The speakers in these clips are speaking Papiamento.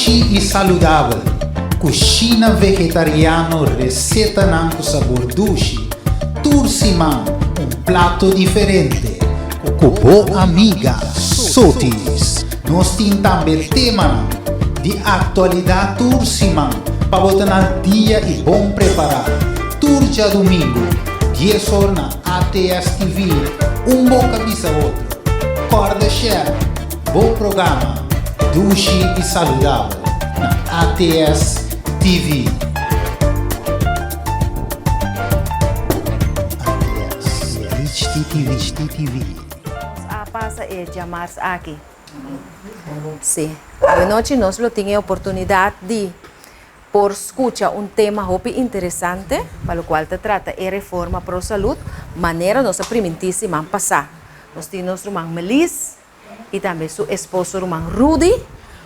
Dushi i saludabel, Kushina vegetariano resetanan ku sabor dushi, tur siman un plato diferente ku bo amiga Sotis. Nos tin tambe temanan di aktualidat tur siman pa bo ta na dia i bon prepará. Tur djadumingu, dies or na ATS TV, Un Boka Bisa Otro. Kòrda share bo programa Dushi i Saludabel na ATS TV. ATS HTTV. Nos a pasa e djamars aki. Sí. Awenochi nos lo tin e oportunidat di por skucha un tema hopi interesante, pa lokual ta trata e reforma pro salud, manera nos a primintí siman pasá. Nos tin nos ruman Melis i tambe su esposo ruman Rudy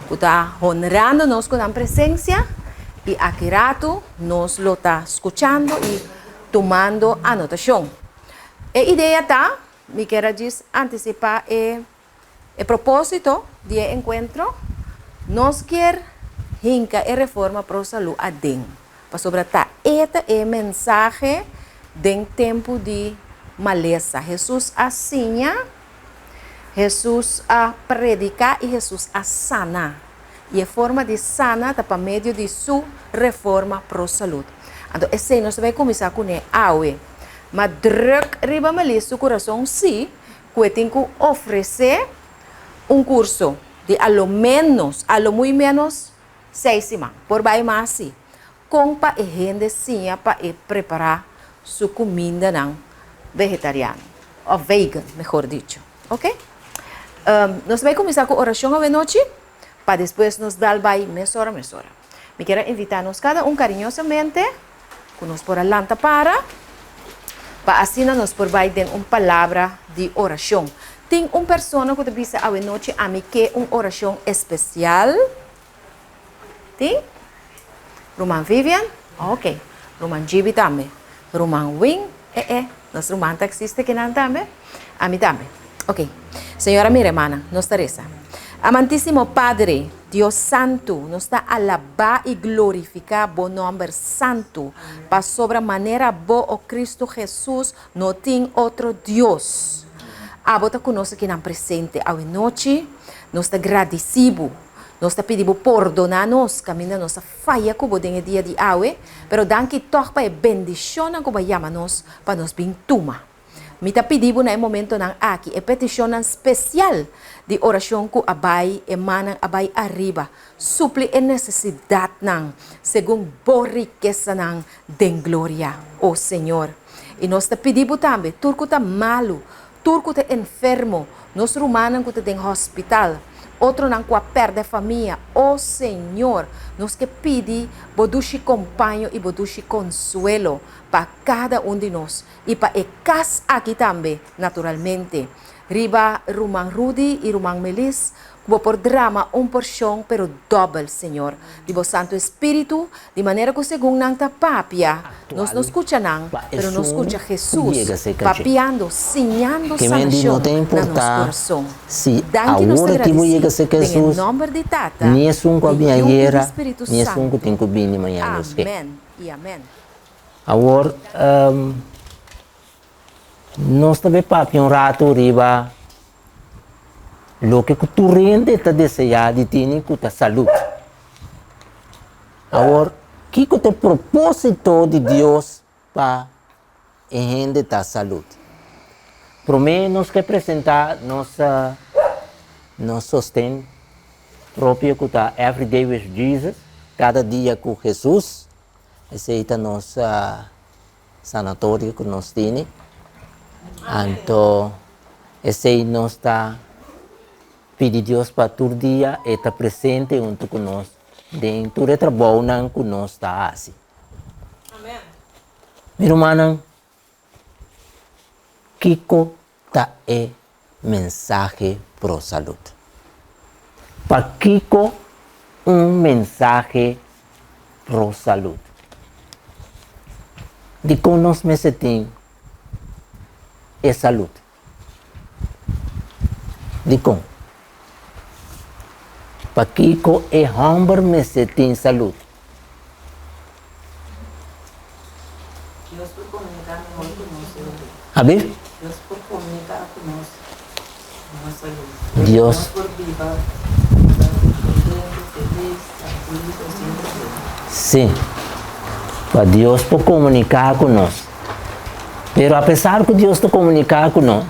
ku ta honrando nos ku nan presensia i aki ratu nos lo ta skuchando i tumando anotashon. E idea ta, mi kier a djis antisipá e E propósito di e enkuentro, Nos kier hinka e reforma pro salú aden, pasobra ta e ta e mensahe den tempu di malesa. Hesus a siña, Hesus a prediká i Hesus a sana. I e forma di sana ta pa medio di su reforma pro salud. Anto esei nos ta bai kuminsá kuné awe. Ma drùk riba Melis su kurason sí ku e tin ku ofresé un kurso di a lo ménos, a lo muy ménos seis siman. Por bai mas sí. Kon pa e hende siña pa e prepará su kumindanan vegetariano, òf vegan mehor dicho. Oke. Nos bai kuminsá ku orashon awenochi pa despues nos dal bai mesora mesora. Mi kier a invitá nos kada un kariñosamente ku nos por a lanta para, pa asina nos por bai den un palabra di orashon. Tin un persona ku ta bisa awenochi ami ke un orashon espesial? Tin? Ruman Vivian? Ok. Ruman Gibi tambe. Ruman Wing? E e. Nos ruman taxista kinan tambe? Ami tambe. Ok. Señor a mira hermana, nos ta resa. Amantísimo Padre, Dios Santu, nos ta alabá i glorifiká Bo nòmber santu, pasobra manera Bo, o Cristo Jesus, no tin otro Dios. Abo ta ku nos akinan presente awenochi. Nos ta gradisí Bo. Nos ta pidi Bo pordoná nos kaminda nos a faya ku Bo den e dia di awe, pero danki tòg pa e bendishonnan ku Bo a yama nos pa nos bin tuma. Mi ta pidi bo na e momentonan aki e petishonnan spesial di orashon ku a bai e mannan a bai ariba, supli e nesesidatnan segun bo rikesanan den gloria, o Señor. I nos ta pidi bo tambe tur ku ta malu, tur ku ta enfermo, nos rumannan ku ta den hospital, otronan ku a pèrdè famia, o Señor, nos ke pidi bo dushi kompaño i bo dushi konsuelo pa kada un di nos. I pa e kas aki tambe, naturalmente. Riba Ruman Rudy i Ruman Melis, ku bo por drama un porshon pero dòbel, Señor, di bo Santu Espíritu, di manera ku segun nan ta papia, nos no Aktual skucha nan, pa pero nos esun skucha ku Hesus yega serka dje. papiando, siñando Ke men di no sanashon ta na nos importá kurason. si Danki nos ta awor aki bo gradisí yega serka den e Hesus, nòmber di Tata, ni esun ku a di bin Yu i di ayera, Spiritu ni esun ku Santu. tin ku bini mañana Dios ke. Amèn i amèn. Awor, nos ta bay papia un rato riba loke cu tur hende ta desea di tene cu ta salud. Awor, kico ta e proposito di Dios pa e hende ta salud? Prome nos ke presenta nos nos sosten propio cu ta Everyday with Jesus, Cada dia cu Jesus. Esei ta nos sanatorio ku nos tene. Anto esei nos ta pidi Dios pa tur dia e ta presente huntu ku nos den tur e trabounan ku nos ta hasi. Mi rumannan, kiko ta e mensahe pro salud? Pakiko un mensahe pro salud? Dikon nos mester tin e salud? Dikon? Pakiko e hòmber mester tin salud? Dios por komuniká mihor ku nos hopi. Abi? Dios por komuniká ku nos mihor salud. Dios. Nos por biba biba kontentu, felis, trankilito, sin problema. Sí. Pa Dios por komuniká ku nos. Pero apesar ku Dios ta komuniká ku nos,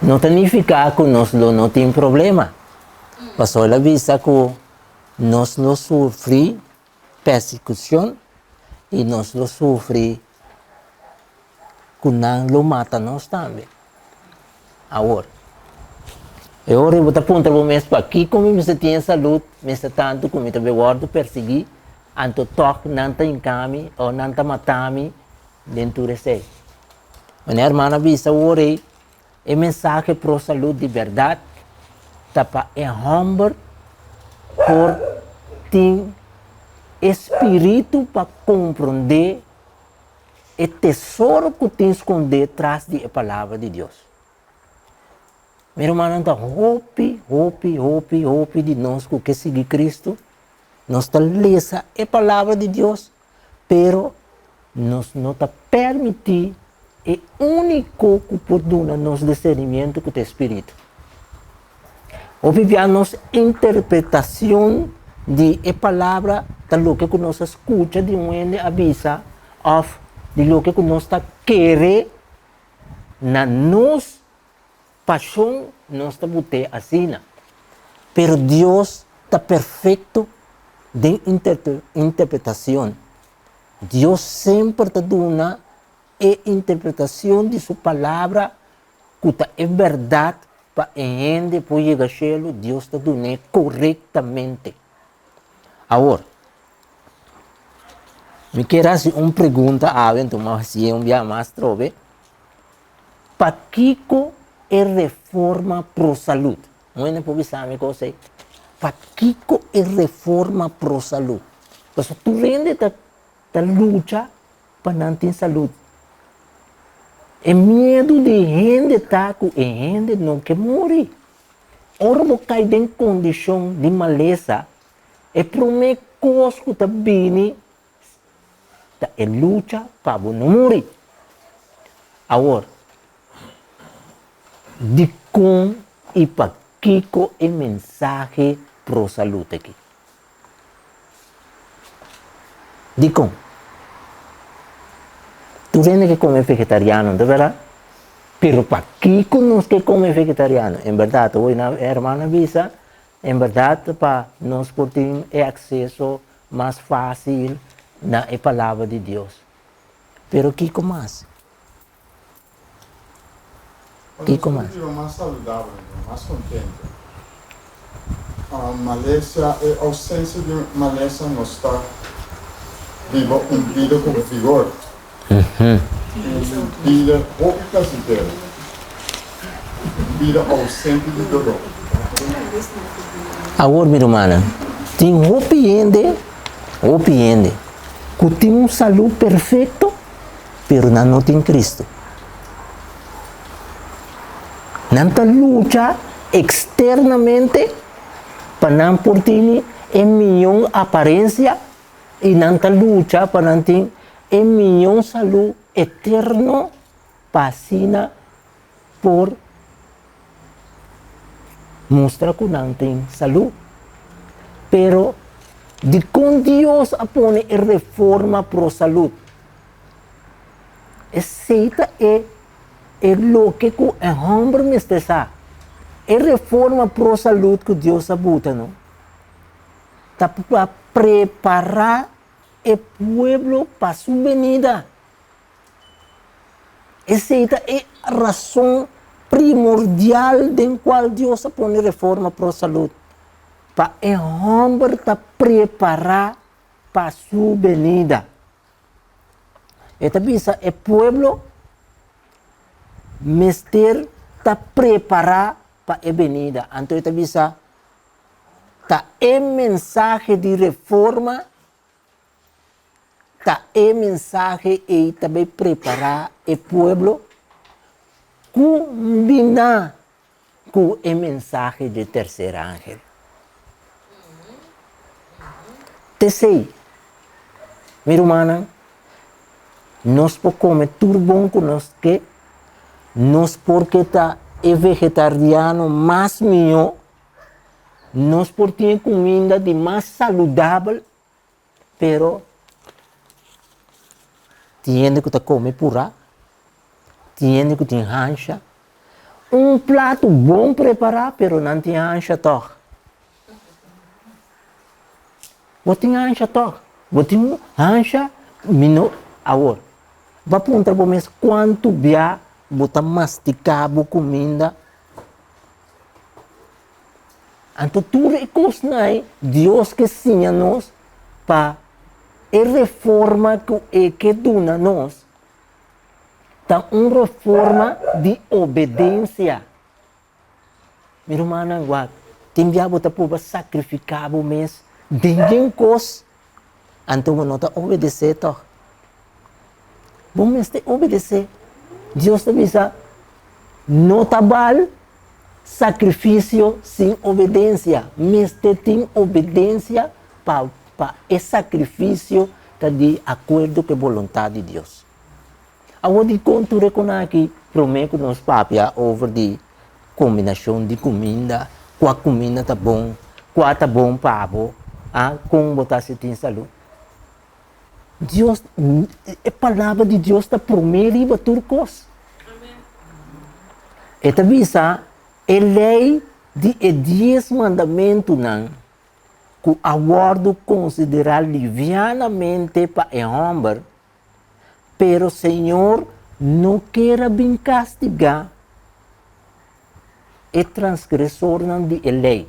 no ta nifiká ku nos lo no tin problema. Pasobra el a bisa ku nos lo sufri persekushon i nos lo sufri ku nan lo mata nos tambe. Awor, e ora bo ta puntra bo mes, Pakiko mi mester tin e salud mester tantu ku mi ta bai wòrdu persiguí, anto tòg nan ta hinka mi òf nan ta mata mi den tur esei? Manera hermano a bisa awor ei, E mensahe pro salud di berdad ta pa e homber por tin e spiritu pa comprende e tesoro cu tin sconde tras di e palabra di Dios. Mi rumannan ta hopi, hopi, hopi, hopi di nos cu ke sigui Cristo, nos ta lesa e palabra di Dios, Pero nos no ta permití e úniko ku por duna nos disernimiento ku ta e Spiritu. Hopi bia nos interpretashon di e palabra ta loke ku nos a skucha di un hende a bisa òf di loke ku nos ta kere na nos Pashon nos ta but'é asina. Pero Dios ta perfecto den interpretacion. Dios semper ta duna e interpretacion di su Palabra cu ta e berdad pa e hende por yega shelu, Dios ta dun'é corectamente. Awor, mi kier haci un pregunta awe, anto mi a hacié un biaha mas trobe. Pakiko e reforma pro salud? Un hende por bisa mi kos ei. Pakiko e reforma pro salud? Pasobra tur hende ta ta lucha pa nan tin salud. E miedu di hende ta ku e hende no ke muri. Ora bo kai den kondishon di malesa, e promé kos ku ta bini Ta e lucha pa bo no muri. Awor, dikon i pakiko e mensahe pro salud aki? Dikon? Tur hende ke kome vegetariano, no ta berdad? Pero pakiko nos ke kome vegetariano? En berdad, hoy na e hermano a bisa, en berdad pa nos por tin e akseso mas fácil na e Palabra di Dios. Pero kiko mas? Kiko mas? Nos por biba mas saludabel, mas contento. Malesa, e ausencia di malesa nos ta biba un bida cu vigor. Un bida hopi placentero. Un bida ausente di dolor. Awor, mi rumannan, tin hopi hende, hopi hende, ku tin un salú perfekto, pero nan no tin Kristu. Nan ta lucha eksternamente pa nan por tini e mion aparensia I nan ta lucha pa nan tin e mion salú eterno pa asina por mustra ku nan tin salú. Pero dikon Dios a pone e reforma pro salú? Esei ta e e loke ku e hòmber mester sa. E reforma pro salú ku Dios a buta no. Ta pa prepará e pueblo pa su benida. Esei ta e rason primordial den kual Dios a pone reforma pro salud, pa e hòmber ta prepará pa su benida. E ta bisa e pueblo mester ta prepará pa e benida. Anto e ta bisa Ta e mensahe di reforma, ta e mensahe ei ta bay prepara e pueblo cumbina cu e mensahe dje tercer angel. T'esei, mi rumannan, nos por kome tur bon ku nos ke, nos por ke ta e vegetariano mas mihó, nos por tin e kuminda di mas saludabel, pero tin hende ku ta kome purá, tin hende ku tin hansha. Un plato bon prepará, pero nan tin hansha tòg. Bo tin hansha tòg. Bo tin hansha, mi no, awor, bo a puntra bo mes kuantu bia bo ta mastiká bo kuminda? Anto tur e kosnan ei Dios ke siña nos pa e reforma ku e ke duna nos ta un reforma di obedensia. Mi rumannan, wak, tin bia bo ta purba sakrifiká bo mes den yen kos, anto bo no ta obedesé tòg. Bo mester obedesé. Dios ta bisa, No ta bal sakrifisio sin obedensia. Mester tin obedensia pa pa e sakrifisio ta di akuerdo ku e boluntat di Dios. Awor dikon tur e kona aki promé ku nos papia over di kombinashon di kuminda, kua kuminda ta bon, kua ta bon pa bo, a kon bo ta hasi tin salú? Dios, e palabra di Dios ta promé riba tur kos. E ta bisa e lei di e dies mandamentunan ku a wòrdu konsiderá livianamente pa e hòmber, pero Señor no ker a bin kastigá e transgresornan di e lei.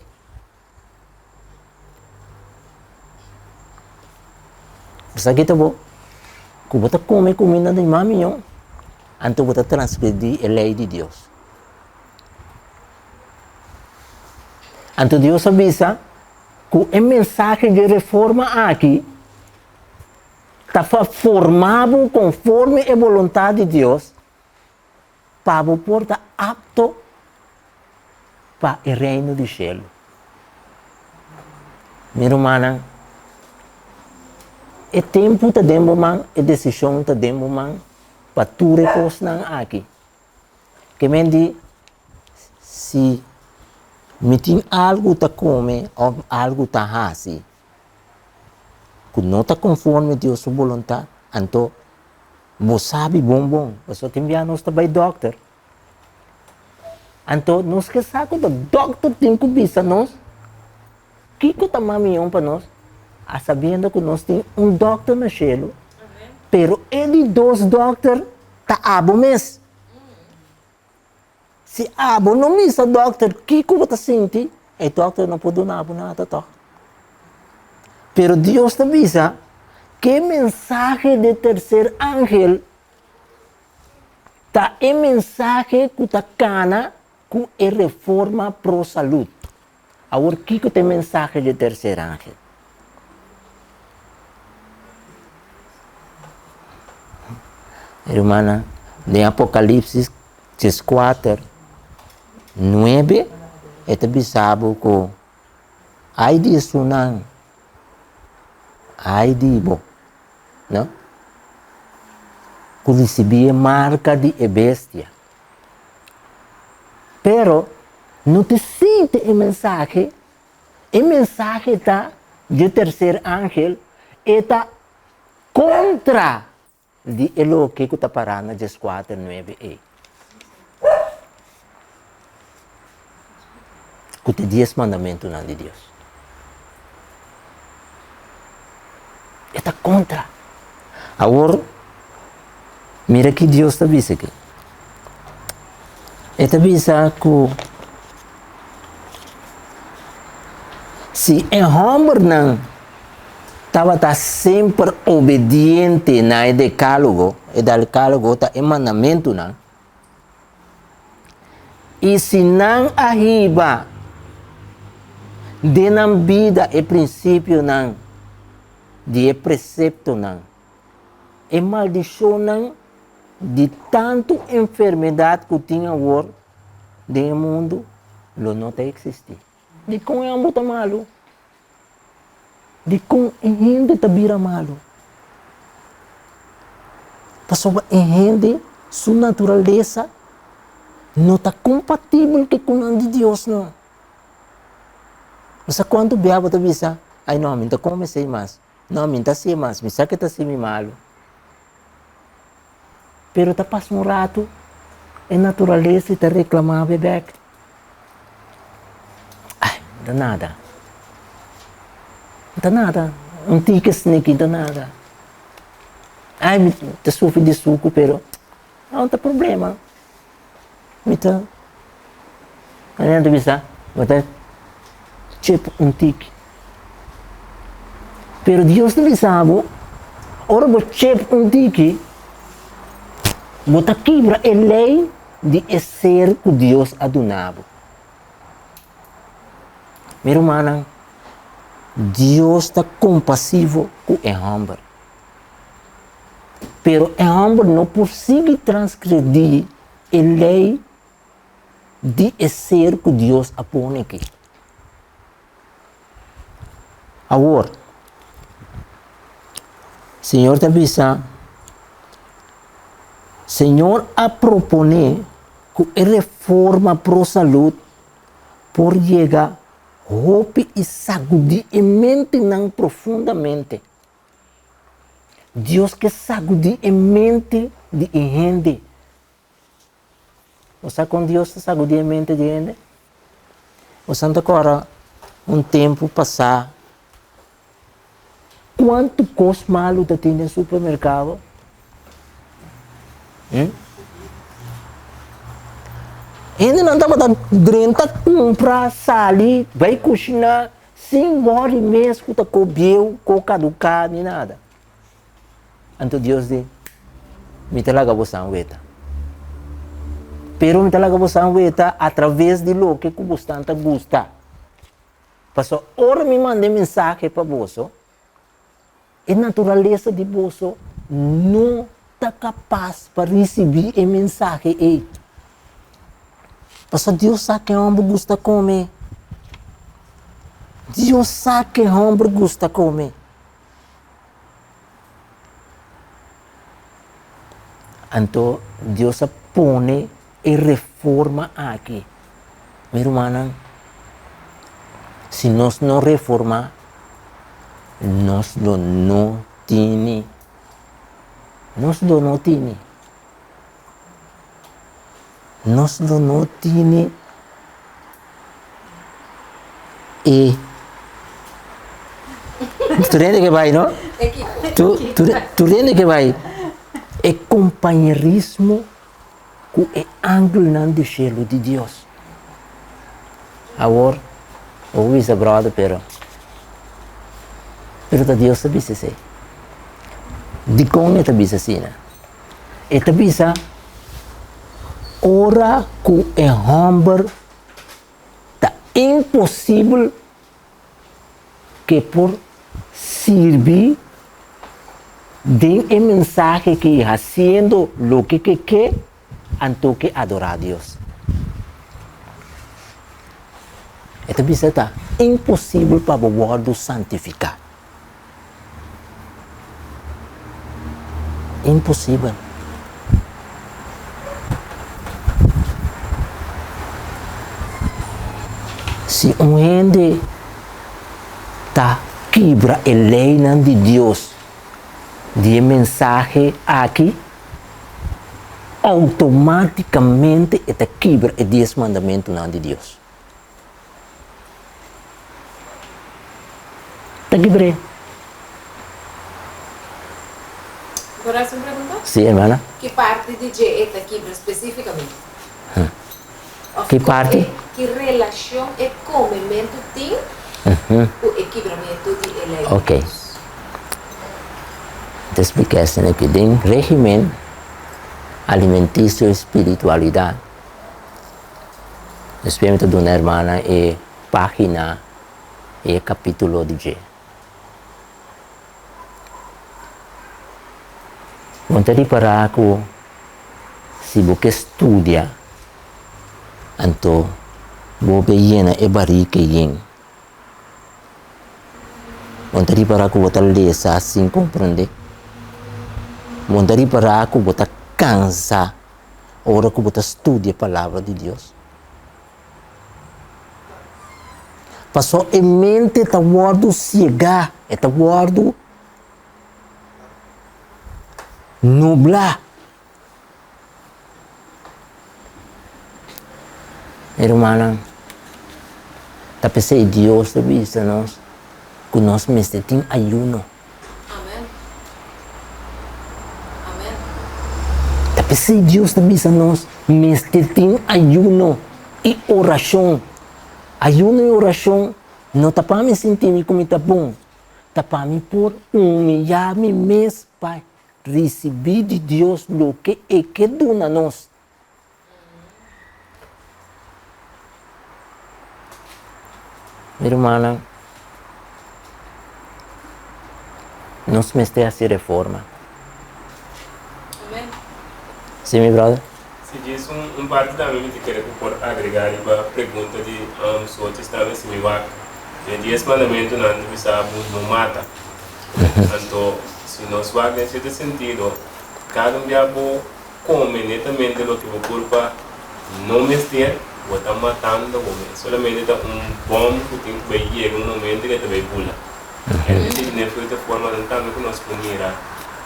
Bo sa kita bo? Ku bo ta kome kuminda di mas mihó, anto bo ta transgredí e lei di Dios. Anto Dios a bisa ku e mensahe di reforma aki ta pa forma bo konforme e boluntat di Dios pa bo por ta apto pa e Reino di shelu. Mi rumannan, e tempu ta den bo man, e desishon ta den bo man pa tur e kosnan aki. Ke men di, si mi tin algu ta kome òf algu ta hasi ku no ta konforme Dios su boluntat, anto bo sabi bon bon, pasobra tin bia nos ta bai dòkter. Anto nos ke sa ku ta dòkter tin ku bisa nos kiko ta mas mihó pa nos, a sabiendo ku nos tin un dòkter na shelu, pero e di dos dòkter ta abo mes. Si abo no bisa dòkter kiko bo ta sinti, e dòkter no por duna bo nada tòg. Pero Dios ta bisa ku e mensahe di e terser angel Ta e mensahe ku ta kana ku e reforma pro salud. Awor kiko ta e mensahe dje terser angel? Rumannan, den Apokalipsis dieskuater, nuebe e ta bisa bo ku ai di esunnan, ai di bo. No? Ku risibí e marka di e bestia. Pero no ta sinti e mensahe. E mensahe ta dje terser angel, e ta kontra di e loke ku ta pará na dieskuater nuebe ei. Ku ta e dies mandamentunan di Dios. E ta kontra. Awor, mira ki Dios ta bisa aki. E ta bisa ku si e hòmbernan tabata semper obediente na e dekálogo, e dekálogo ta e mandamentunan, I si nan a hiba den nan bida e prinsipionan di e preseptonan, e maldishonnan di tantu enfermedat ku tin awor den e mundu lo no ta eksistí. Dikon e ambo ta malu? Dikon e hende ta bira malu? Pasobra e hende su naturalesa no ta kompatibel ku e nan di Dios no. Bo sa kuantu bia bo ta bisa, Ai no, mi no ta kome esei mas, no, mi no ta hasié mas, mi sa ke ta hasi mi malu. Pero ta pasa un ratu, e naturalesa ta reklamá bo bèk. Ai, no ta nada. No ta nada. Un tiki sniki no ta nada. Ai, mi ta sufri di suku, pero no ta problema. Mi ta, manera ta bisa, bo ta chep un tiki. Pero Dios ta bisa bo, ora bo chep un tiki, bo ta kibra e lei di e ser ku Dios a duna bo. Mi rumannan, Dios ta kompasivo ku e hòmber. Pero e hòmber no por sigui transgredí e lei di e ser ku Dios a pone aki. Awor, Señor ta bisa, Señor a proponé ku e reforma pro salud por yega hopi i sagudí e mentenan profundamente. Dios ke sagudí e mente di e hende. Bo sa kon Dios ta sagudí e mente di hende? Bo sa ta kòrda un tempu pasá kuantu kos malu ta tin den supermerkado? Hm? Hendenan tabata drenta kumpra, sali, bai kushiná Sin wòri mes ku ta ko bieu, ko kaduká ni nada. Anto Dios di, Mi ta laga bosan weta. Pero mi ta laga bosan weta atraves di loke ku bosnan ta gusta. Pasobra ora mi manda e mensahe pa boso, E naturalesa di boso no ta kapas pa risibí e mensahe ei. Pasobra Dios sa ken hòmber gusta kome. Dios sa ken hòmber gusta kome. Anto Dios a pone e reforma aki. Mi rumannan, si nos no reformá, nos lo no tini. Nos lo no tini. Nos lo no tini e Tur hende ke bai, no? Tur hende ke bai. E kompañerismo ku e angelnan di shelu di Dios. Awor, bo por bisa, Bròder, pero, pero ta Dios ta bisa esei. Dikon e ta bisa asina? E ta bisa, ora ku e hòmber ta imposibel ke por sirbi den e mensahe ki hasiendo loke ke ke, anto ke adorá Dios. E ta bisa ta imposibel pa bo wòrdu santifiká. Imposibel. Si un hende ta kibra e leinan di Dios di e mensahe aki, outomátikamente e ta kibra e dies mandamentunan di Dios. Ta kibr'é. Por haci un pregunta? Sí, hermana. Ki parti di dje e ta kibra specificamente? Of Ki parti? Ki relacion e comementu tin cu e kibramentu di e ley di Ok. Dios? Ta splica esaki aki. Den regimen alimenticio y spiritualidad. Despues mi ta duna hermana e pagina i e kapítulo di dje. Bo ta ripará ku si bo ke studia, anto bo ke yena e barika yen. Bo no ta ripará ku bo ta lesa sin komprondé? Bo no ta ripará ku bo ta kansa ora ku bo ta studia e Palabra di Dios? Pasobra e mente ta wòrdu siegá, e ta wòrdu nublá. Mi rumannan, ta p'esei Dios ta bisa nos ku nos mester tin ayuno. Ta p'esei Dios ta bisa nos mester tin ayuno i orashon. Ayuno i orashon no ta pa mi sinti mi ku mi ta bon, ta pa mi por humiyá mi mes pa Risibí di Dios loke e ke duna nos. Mi rumannan, nos mester hasi reforma. Sí, mi brother? Si djis un parti tambe mi ta kere ku por agrega riba pregunta di Sotis tambe si mi wak den dies mandamentunan ta bisa bo no mata. Anto si nos wak den sierto sentido kada un bia bo kome netamente loke bo kurpa no mester bo ta matando bo mes. Solamente ta un bòm ku tin ku bai yega un momento ku e ta bai bula. En di den cierto forma nan tambe cu nos por mira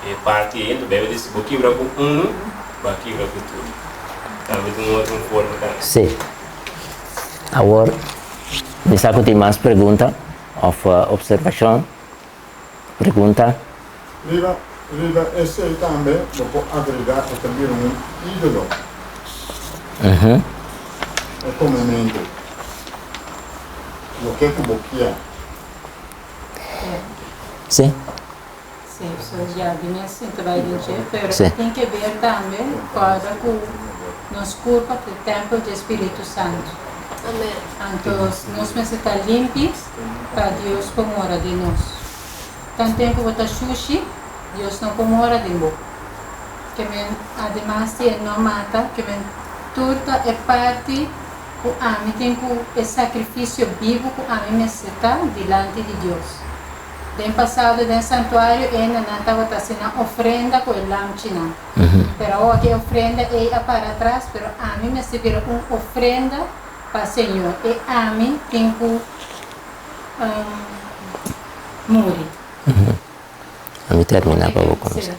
e parti ey, enton Bijbel dice si bo kibra cu uno, bo a kibra cu tur. Tambe ta un otro forma tambe. Sí. Awor, mi sa cu tin mas pregunta of observacion. Pregunta? Riba riba esey tambe bo por agrega e ta bira un idolo. E comemento. Loke cu bo kier. Sí. Sí, so ya di mes sin ta bai den dje, pero Sí. e tin ke ber tambe kòrda ku nos kurpa ta e tèmpel dje Spiritu Santu. Amen. Anto nos mester ta limpi pa Dios por mora den nos. Tanten ku bo ta shushi, Dios no por mora den bo. Ke men ademas di e no mata, ke men tur ta e parti ku ami tin ku e sakrifisio bibu ku ami mester ta dilanti di Dios. Den pasado den santuario ei nan tabata hasi nan ofrenda ku e lamchinan. Pero awor e ofrenda ei a para atras, pero ami mester bira un ofrenda pa Señor i ami tin ku muri. Ami terminá pa bo kuminsá.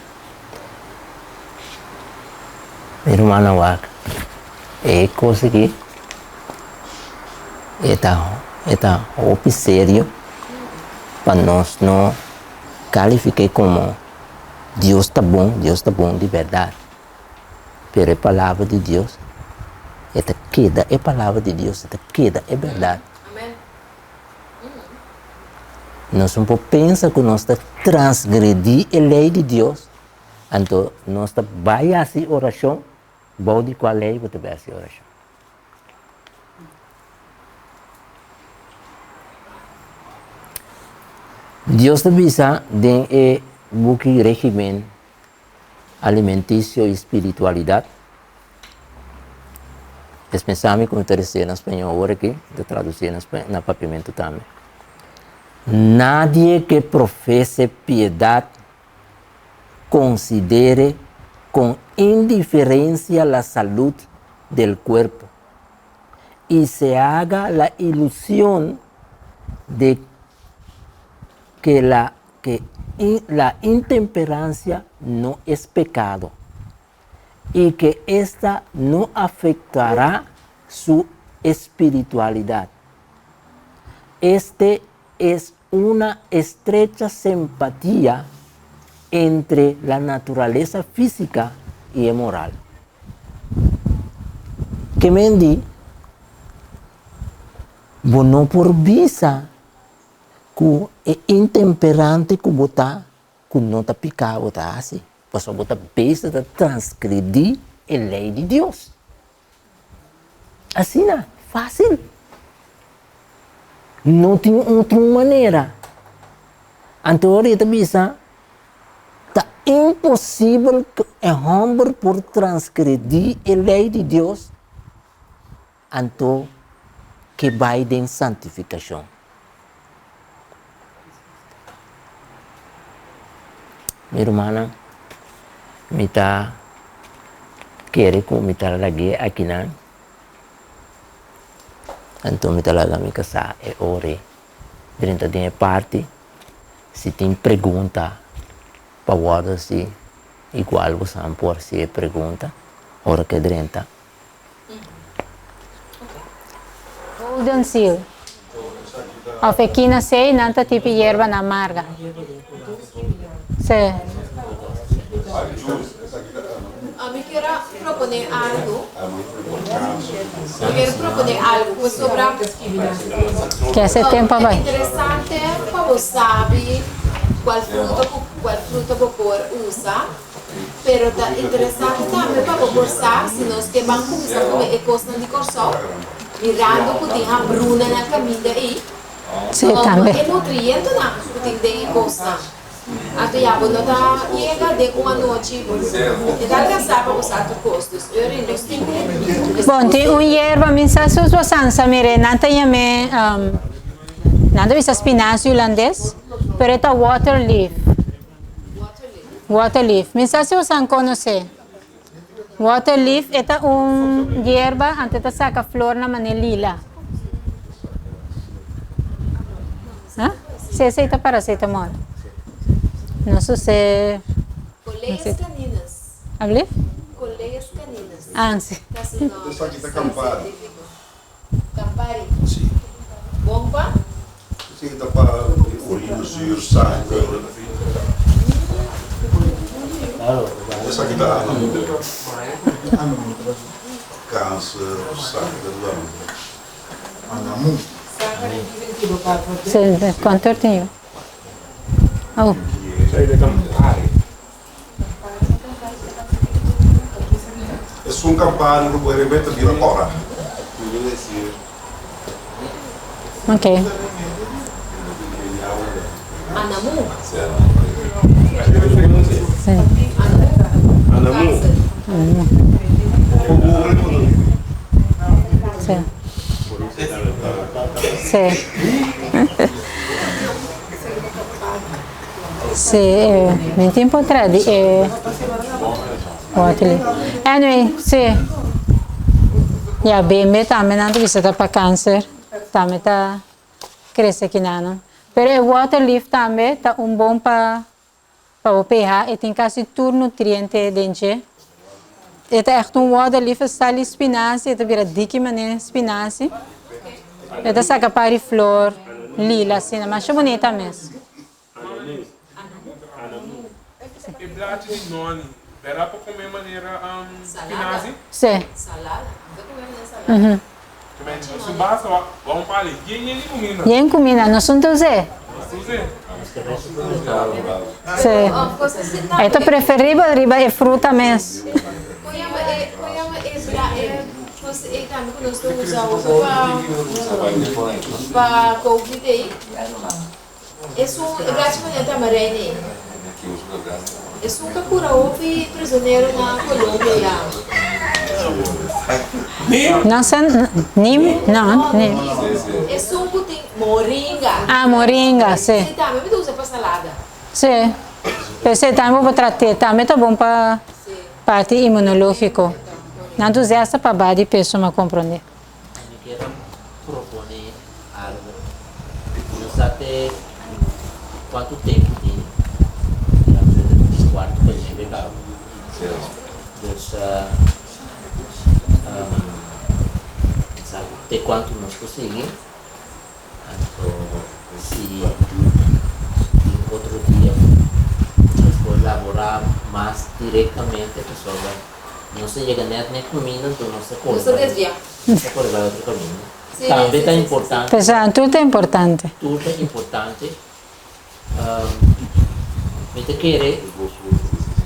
Mi rumannan wak e kos aki e ta e ta hopi serio pa nos no kalifiké komo Dios ta bon, Dios ta bon di bèrdat. Pero e palabra di Dios e ta keda e palabra di Dios, e ta keda e bèrdat. Nos no por pensa ku nos ta transgredí e lei di Dios, anto nos ta bai hasi orashon bou di kua lei bo ta bai hasi orashon? Dios ta bisa den e buki Regimen Alimenticio y Spiritualidad, es pensa mi ku mi ta resé na spañó awor aki, mi ta tradusí na na papiamentu tambe. Nadie ke profese piedad konsidere kon indiferensia la salud del kuerpo i se haga la ilusion de ke la ke la intemperancia no es pecado y ke esta no afectará su espiritualidad. Este es una estrecha simpatía entre la naturaleza física y e moral. Ke men di, bo no por bisa Ku e intemperante ku bo ta, ku no ta piká bo ta hasi, pasobra bo ta bezig ta transgredí e lei di Dios. Asina, fásil. No tin otro manera. Anto ora e ta bisa, ta imposibel ku e hòmber por transgredí e lei di Dios Anto ke bai den santifikashon. Mi rumannan, mi ta kere ku mi ta lag'é akinan, anto mi ta laga mi kasá e ora ei drenta den e parti, si tin pregunta pa wòrdu hasi igual boso por hasi e pregunta ora ku e drenta. Golden seal of echinacea nan ta tipi yerbanan marga. Sí. Ami kier a proponé algu. Mi kier proponé algu pasobra Ke hace tempo a bai. Ta interesante pa bo sabi cual fruta cu cual fruta bo por usa. Pero ta interesante tambe pa bo por sa si nos ke ban kuminsá kome e kosnan di Kòrsou, mirando ku tin hambruna na kaminda ei, Sí, tambe. e nutrientonan ku tin den e kosnan. Anto ya bo no ta yega den un anochi, e ta alkansá pa bo sa tur kos. Dus ora nos tin ku Bon, tin un yerba, mi sa si bo sansa mir'é, nan ta yam'é, nan ta bisa spinazi hulandes, pero e ta water leaf. Water leaf. Mi sa si bosan konosé. Water leaf e ta un yerba anto e ta saka flornan manera lila. Ha? Si esei ta paracetamol. No suse. Coleas caninas. Alblief? Coleas caninas. Ah, si. Ta su nomber Esaki ta Campari. científico. Campari. Si. Bon pa? Esaki ta pa urinezuur, sanger. Esaki ta anamu. Kanser, sanger, lamber. Anamu. Si, kuantu or tin yo? Oh. Esaki ta Campari. Esun campana cu bo rebe ta bira ora. Ok. Anamu. Si. Anamu. Si. Si. Si, e mi tin por traha di e waterleaf. Anyway, si. Ya, bembe tambe nan ta bisa ta pa cancer. Tambe ta crece kinanan. Pero e waterleaf tambe ta un bon pa pa bo pH. E tin casi tur nutriente den dje. E ta echt un waterleaf, e sali spinazie, e ta bira diki manera spinazie. E ta saca par di flor lila asina, masha bunita mes. E blachi di noni, bera pa come manera spinazie? Si. Yen cuminda, nos un ta us'é. Si. E ta preferibel riba e fruta mes. Esun ta cura hopi prisonero na Colombia. No sa nim? No, nim. Esun cu tin moringa. Ah, moringa, si. Esey tambe mi ta usa pa salada. Si. Esey tambe bo por traha te. Tambe ta bon pa parti inmunologico. Nan ta usa hasta pa baha di peso, mi a comprende. Mi kier a propone algo. No sa te cuanto tempo tin. Ya nos ta tin cuarto pa nuebe cabo. Dus sa te cuanto nos por sigui. Anto si tin otro dia nos por labora mas directamente pasobra nos a yega net na e cuminda anto nos a core bai nos a core bai otro caminda. Tambe ta importante. P'esei tur ta importante. Tur ta importante. Mi ta kere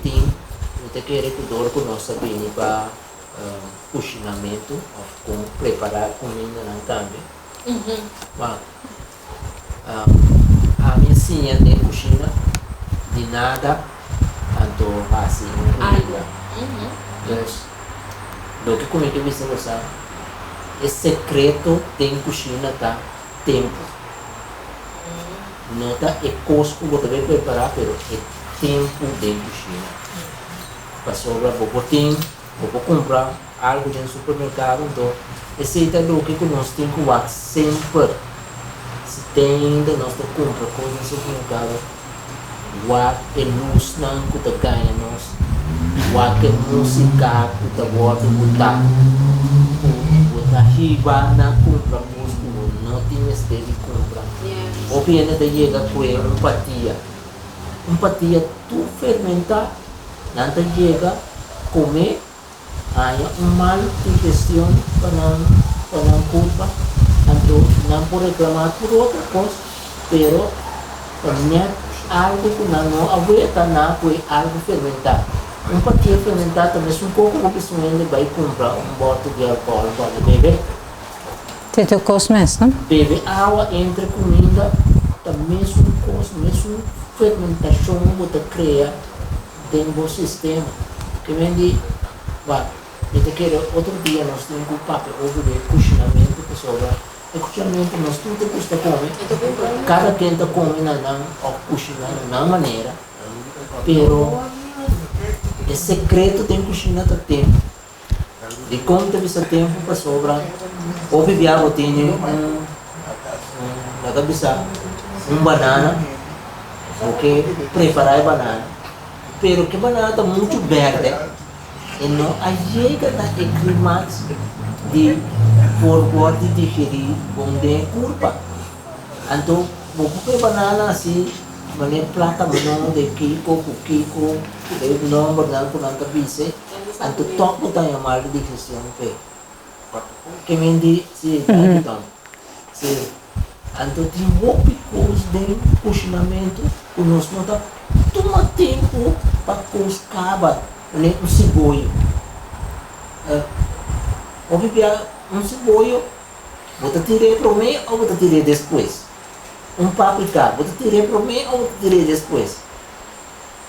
tin mi ta kere ku dor ku nos a bini pa kushinamentu òf kon prepará kumindanan tambe. Ma ami a siña den kushina di nada anto hasi un kuminda. Dus loke ku mi ke bisa bo sa e sekreto den kushina ta tempu. No ta e kos ku bo ta bai prepará pero e. tempu den kushina. Pasobra bo por tin, bo por kumpra algu den supermerkado, anto esei ta loke ku nos tin ku wak semper. Si te ainda nos ta kumpra kos den supermerkado, wak e lusnan ku ta gaña nos, wak e músika ku ta wòrdu butá, ku bo ta hiba na kumpra kos ku bo no tin mester di kumpra. Hopi hende ta yega kue un patia, un patia tur fermentá, nan ta yega kome haña un mal digestion pa nan pa nan kurpa, anto nan por reklamá tur otro kos, pero ta nèt algu ku nan no a weta na ku e algu fermentá. Un patia fermentá ta mesun koko ku bisa un hende bai kumpra un bòter di alkòl pa bo bebe. Te tur kos mes, no? Bebe awa entre kuminda ta mesun kos, mesun fermentashon bo ta krea den bo sistema. Ke men di, Wak, mi ta kere otro dia nos tin ku papia over di e kushinamentu pasobra e kushinamentu nos tur ta gusta kome, kada ken ta kome na nan òf kushina na nan manera, pero e sekreto den kushina ta tempu. Dikon ta bisa tempu? Pasobra hopi bia bo tene un, laga bisa un banana, bo ke prepara e banana, pero ke banana ta muchu berde e no a yega na e klimaks di por wòrdu digerí bon den e kurpa. Anto bo por p'e banana asi manera plátano de kiko ku kiko, e nòmbernan ku nan ta bisa. Anto tòg bo ta haña mal di digestion p'e. Ke men di, si, danki Tom. Si, anto tin hopi kos den kushinamentu ku nos no ta tuma tempu pa kos kaba, manera un siboyo. Hopi bia un siboyo bo ta tir'é promé òf bo ta tir'é despues? Un paprika bo ta tir'é promé òf bo ta tir'é despues?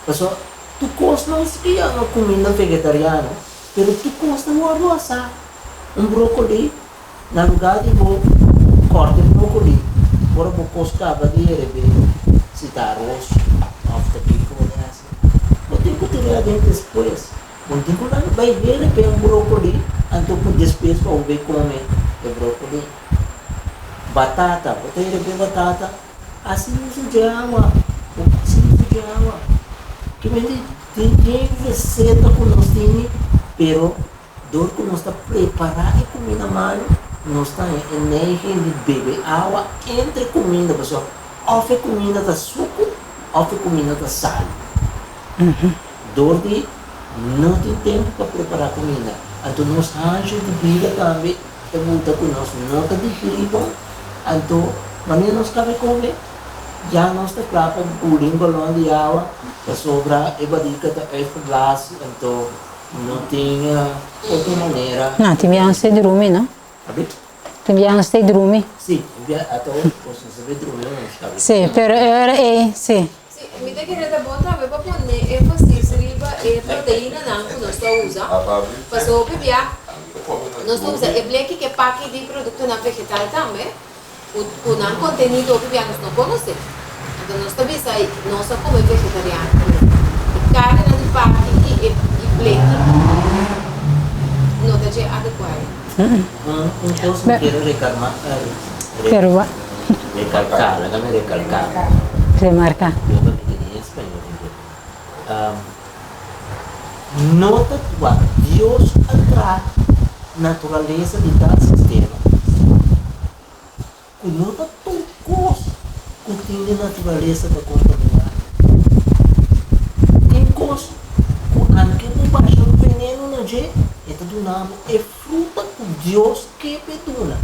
Pasobra tur kos no si ke yama kuminda vegetariano, pero tur kos ta wòrdu asá. Un brokoli, na lugá di bo kòrta e brokoli, ora bo kos kaba di herebé, si ta aros òf ta kiko bo ta hasi, bo tin ku tir'é aden despues. Bo no tin ku laga bai herebé un brokoli anto ku despues pa bo bai kome e brokoli. Batata, bo ta herebé batata. Hasi uso dje awa, bo hasi uso dje awa. Ke men di tin yen reseta ku nos tini, pero dor ku nos ta prepará e kuminda malu, nos ta haña e neiging di bebe awa entre kuminda, pasobra òf e kuminda ta suku òf e kuminda ta salu. Dor di no tin tempu pa prepará kuminda, anto nos hansha di bida tambe ta buta ku nos no ta digerí bon, anto manera nos kaba e kome ya nos ta kla pa guli un galon di awa pasobra e barika ta uitgeblaas anto no tin otro manera. No, tin biaha nos ta drumi no? Abi? Tin biaha nos ta drumi. Si, tin biaha ato nos no sabe drumi ora nos kaba e kome. Si, pero e ora ei si. Si, mi ta kere ta bon tambe pa pone énfasis riba e proteinanan ku nos ta usa, pasobra hopi bia nos ta usa e bleki ku e paki di produktonan vegetal tambe, ku ku nan kontenido hopi bia nos no konosé. Anto nos ta bisa nos a kome vegetariano, pero e karninan di paki i e i bleki no ta dje adekuá ei. Un kos mi kere rekalmá. Pero Rekalká, laga mi rekalká. Remarká. Yo ta mete den español den por. No ta wak Dios a traha naturalesa di tal sistema ku no ta tur kos ku tin den naturalesa ta kontaminá. Tin kos ku anke bo basha veneno na dje e ta duna bo e fruta ku Dios ke p'e duna.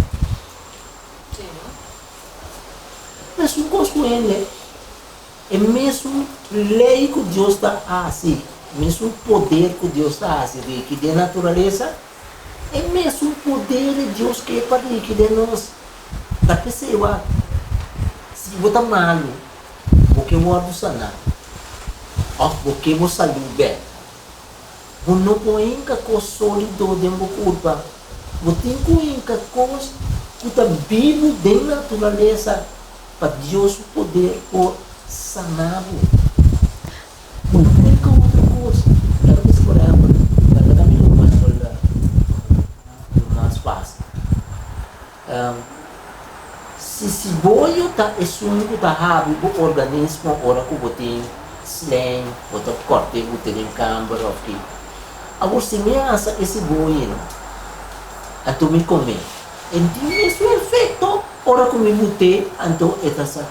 Mesun kos ku hende, e mesun lei ku Dios ta hasi, mesun poder ku Dios ta hasi riki den naturalesa, e mesun poder di Dios ke pa riki den nos. Ta p'esei wak, si bo ta malu, bo ke wòrdu saná òf bo ke bo salú bèk, bo no por hinka kos sólido den bo kurpa. Bo tin ku hinka kos ku ta bibu den naturalesa pa Dios su poder por sana bo. Bo no por hinka otro kos. Laga bisa por ehèmpel, laga mi un ehèmpel mas fásil. Si siboyo ta esun ku ta habri bo organismo ora ku bo tin slijm, bo ta kòrt'é but'é den kamber òf ki. Awor si mi hasa e siboyo anto mi kom'é, e tin mesun efekto ora ku mi but'é anto e ta sa.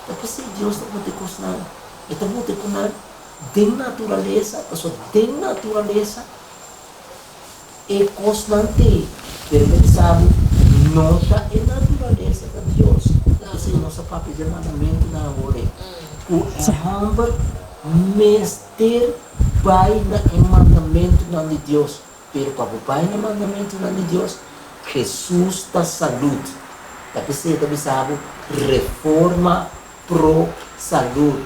Ta p'esei Dios ta bute kosnan, e ta bute ku nan den naturalesa, pasobra den naturalesa E kosnan t'ei, pero mi bisa bo, no ta e naturalesa ta Dios. Ta p'esei nos a papia dje mandamentunan awor ei, ku e hòmber mester bai na e mandamentunan di Dios. Pero pa bo bai na mandamentunan di Dios, Hesus ta salud. Ta p'esei e ta bisa bo, reforma pro salud.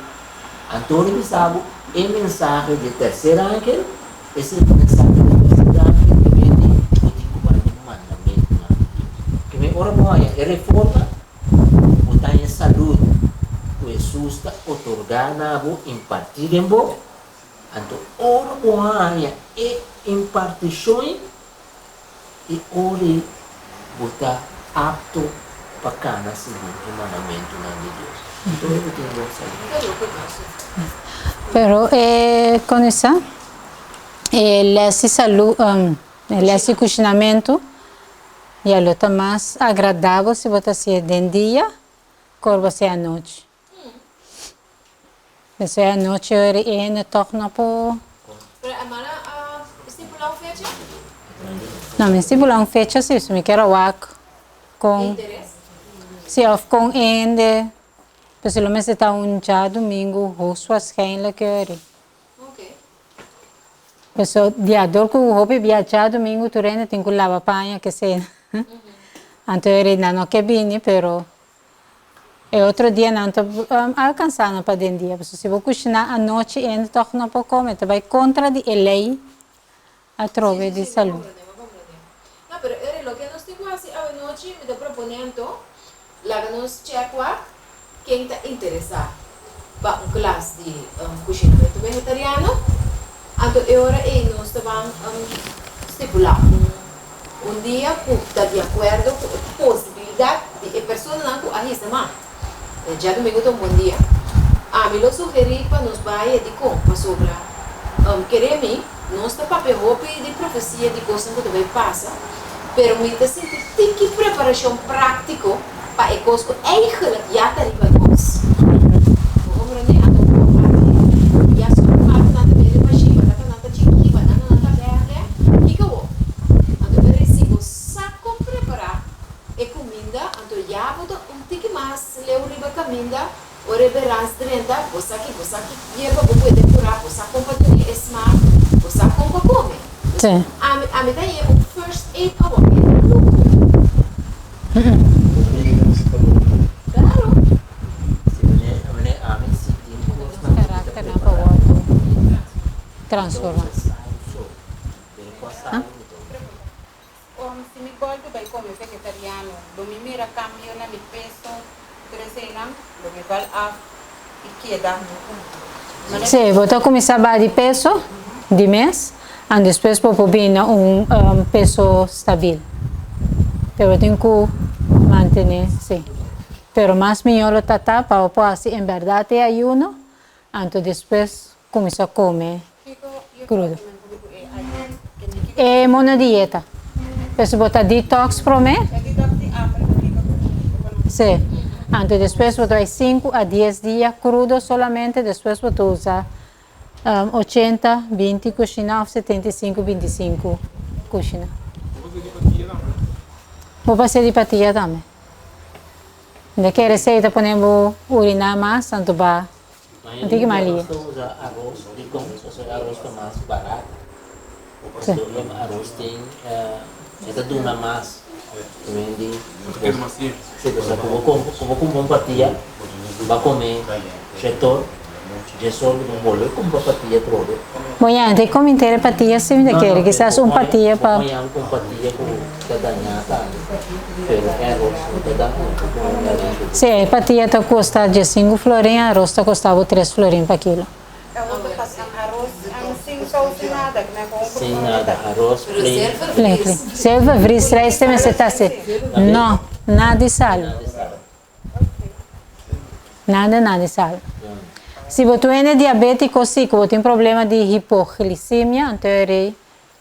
Anto lo bisa bo e mensahe di e tercer angel, esei ta mensahe di e tercer angel ke bini bo tin ku bai den mandamentunan di Dios. Ke men ora bo haña e reforma, bo ta haña salud ku Hesus ta otorgá na bo, impartí den bo. Anto ora bo haña e impartishon, E ora ei bo ta apto pa kana segun e mandamentunan di Dios. Anto ora bo tin bon salú. Pero e kon esa e les di salú, e les di kushinamentu ya lo ta mas agradabel si bo ta hasié den dia ku ora bo hasié anochi. Esei anochi ora e hende tòg no por. Pero e mara a stipulá un fecha? No, mi stipulá un fecha si, so mi kier a wak kon. Interes? Si, òf kon e hende, pues lo mester ta un djadumingu hoogstwaarschijnlijk ora. Oké. Paso dia dor ku hopi bia djadumingu tur hende tin ku laba paña kesei. Anto ora nan no ke bini pero. E otro dia nan ta alkansá nan pa den dia. Pasobra si bo kushiná anochi e hende tòg no por kome. Ta bai kontra di e lei atrobe di salú. No, pero e loke nos tin ku hasi awenochi, mi ta proponé anto, laga nos chèk wak ken ta interesá pa un klas di kushinamentu vegetariano. Anto e ora ei nos ta ban stipulá un. Un dia ku ta di akuerdo ku e posibilidat di e personanan ku a hisa man. E djadumingu ta un bon dia. Ami lo sugerí pa nos bai e dikon, pasobra kere mi, nos ta papia hopi di profesia di kosnan ku ta bai pasa, pero mi ta sinti tiki preparashon práktiko pa e kos ku eigelijk ya ta riba nos. Bo komprondé? Anto bo aki ya supermarktnan ta bende mashí, batatanan ta chikí, banananan ta bèrdè. Kiko awor? Anto e resibo sa kon prepará e kuminda, anto ya bo ta un tiki mas leu riba kaminda, ora e berans drenta, bo sa ki bo sa ki yerba bo puede kurá, bo sa kon pa duna e smaak, bo sa kon pa kome. Ami ami ta haña un first aid awor, e luho. Claro. Karakternan pa wòrdu transformá. Si mi bolbe bai come vegetariano, lo mi mira cambio na mi peso, tur eseinan lo mi val af y keda. Sí, bo ta cuminsa baha di peso di mes, and despues bo por bini na un peso stabil. Pero bo tin cu mantene, sí. Pero mas miyo lo ta ta pa bo por haci en berdad e ayuno, anto despues cuminsa come crudo. E monodieta. Pues bo ta detox prome. Sí. Anto despues bo ta bai sinku a dies dia crudo solamente, despues bo ta usa 80, 20 cushina of 75, 25 cushina. Bo por hacer di patia tambe. De ke receita pone bo urina mas, anto ba Mañana Anti ki dia malia. nos ta usa aros dikon pasobra aros ta mas barato. Sí. Pasobra aros tin e ta duna mas. También di Sí, pasobra ku bo kumpra ku bo kumpra un patia bo a kome shetor dje sol bo bolbe kumpra patia atrobe. Bo ya te come inter e patia si mi ta kere kisas un patia pa. Bo haña un patia ku ta dañá tambe pero e aros no ta dañá. Si e patia ta kosta diesinku florin aros ta kosta bo tres florin pa kilo. Sin nada, aros plain. Plain, plain. Zilvervries rijst mester ta así. No, nada di sal. Nada, nada di sal. Si bo tu hende diabético sí, ku bo tin problema di hipoglicemia, anto e rei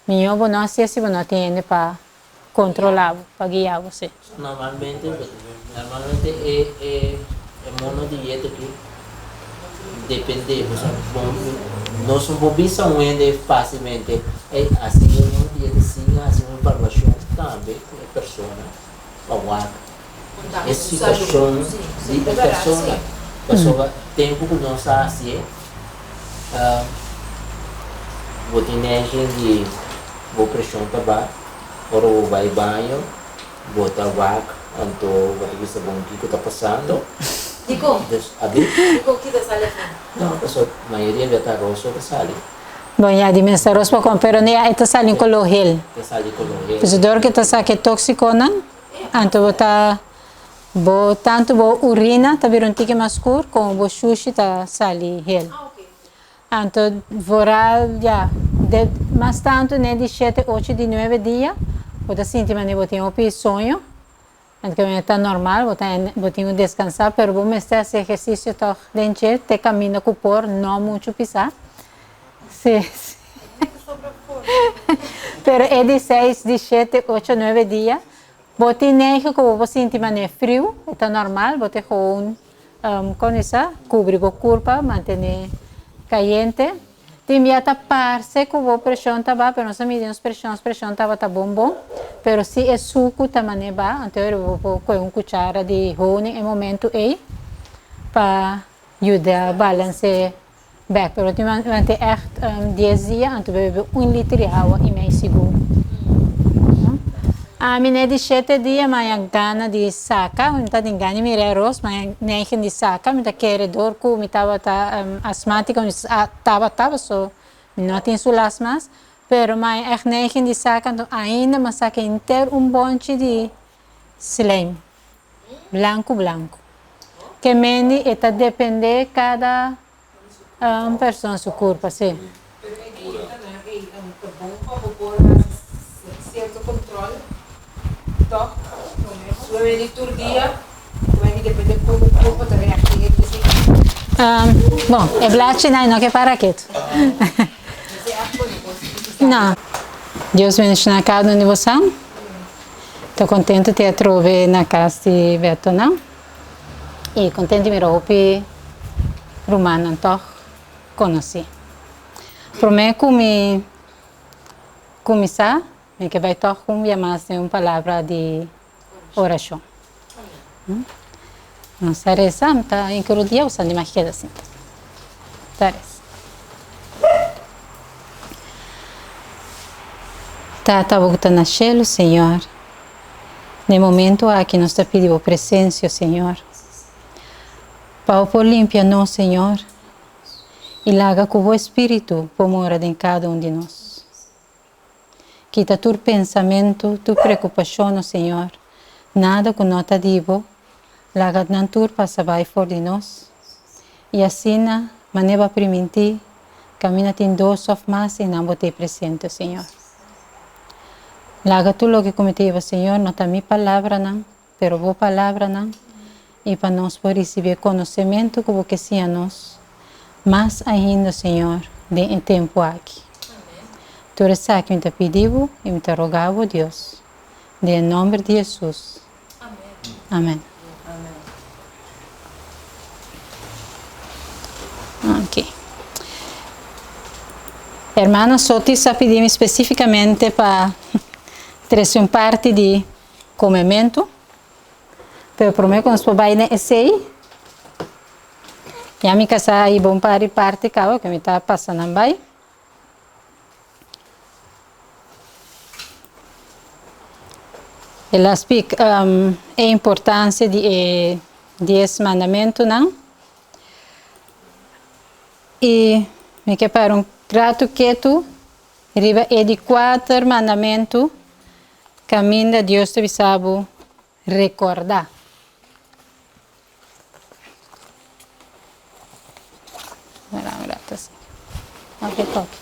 mihó bo no hasié si bo no tin hende pa controla bo, pa guia bo, sí. Normalmente, normalmente e e e mono dieta aki depende, bo nos no por bisa un hende facilmente ey haci e mono dieta sin haci un evaluacion tambe cu e persona pa wak e situacion di e persona, pasobra tempo cu nos a haci'e bo tin neiging di bo presion ta ba ora bo bai baño bo ta wak anto bo ta bisa bon kiko ta pasando. Dikon? Dus abi? Dikon ki ta sali afin? No, pasobra mayoria bia ta aros so ta sali. Bon ya di mes aros pa kome pero ya e ta sali un kolor hel. Ta sali kolor hel. Pues dor ke ta saka e toksikonan anto bo ta bo tantu bo urina ta bira un tiki mas skur komo bo shushi ta sali hel. Anto vooral ya de mas tantu ne di shete, ocho di nuebe dia bo ta sinti manera bo tin hopi soño anto ke ta normal bo ta bo tin ku deskansa pero bo mester hasi ehersisio tòg den dje te kaminda ku por no muchu pisá si pero e di seis di shete ocho nuebe dia bo tin nege ku bo por sinti manera friu e ta normal bo ta gewoon Kon esa kubri bo kurpa, mantené kayente. Tin bia ta parse ku bo preshon ta ba, pero nos a midi nos preshon, nos preshon tabata bon bon. Pero si e suku ta mané ba, anto ora bo por kohe un kuchara di honing e momentu ei pa yuda balans'é bèk. Pero tin mant'é ègt dies dia, anto bo bebe un liter di awa i mei sigur. Ami ne di shete dia mi a gana di saka, mi ta tin gana di mira e ros, mi a neigen di saka, mi ta kere dor ku mi tabata asmátiko, mi tabata paso mi no tin su las mas, pero mi a ègt neigen di saka, anto ainda mi a saka henter un bonchi di slijm, blanku blanku. Ke mende e ta depende kada Un persona su curpa, si. Pero e dietanan ei ta bon pa bo por hasi cierto control, toch? Solamente tur dia, solamente depende con bo curpa ta reacciona cu esei. Bon, e blachinan no ke para ketu. No. Dios bendiciona cada un di bosan. Ta contento di atrobe na cas di Betonan. I kontent di mira hopi rumannan tòg konosí. Promé ku mi kuminsá, mi ke bai tòg un bia mas den un palabra di orashon. Nos ta resa, mi ta enkurudía boso di mas keda sinta. Ta resa. Tata bo ku ta na shelu, Señor. Na e momento aki nos ta pidi bo presencia, Señor, pa bo por limpia nos, Señor, y laga cu bo Espíritu por mora den cada un di nos. Kita tur pensamento, tur preocupacion, nos Señor, nada cu no ta di bo, laga nan tur pasa bay for di nos, y asina, manera bo a priminti, Caminda tin dos of mas y nan bo ta e presente, Señor. Laga tur loke cu mi ta hiba, Señor, no ta mi palabranan, pero Bo palabranan, y pa nos por ricibi e conocemento cu Bo ke siña nos mas ainda, Señor, den e tempo aki. Tur esaki mi ta pidi Bo y mi ta roga Bo, Dios, den e nomber di Jesus. Amen. Ok. Hermana Sotis a pidi mi specificamente pa trece un parti di comemento. Pero prome cu nos por bay na esey, ya mi casa a hiba un par di parti caba cu mi ta pasa nan bay. El a spik e importansia di e dies mandamentunan. I mi ke para un ratu ketu riba e di kuater mandamentu kaminda Dios ta bisa bo rekordá. Mira un ratu. ta asina. Ok, toki.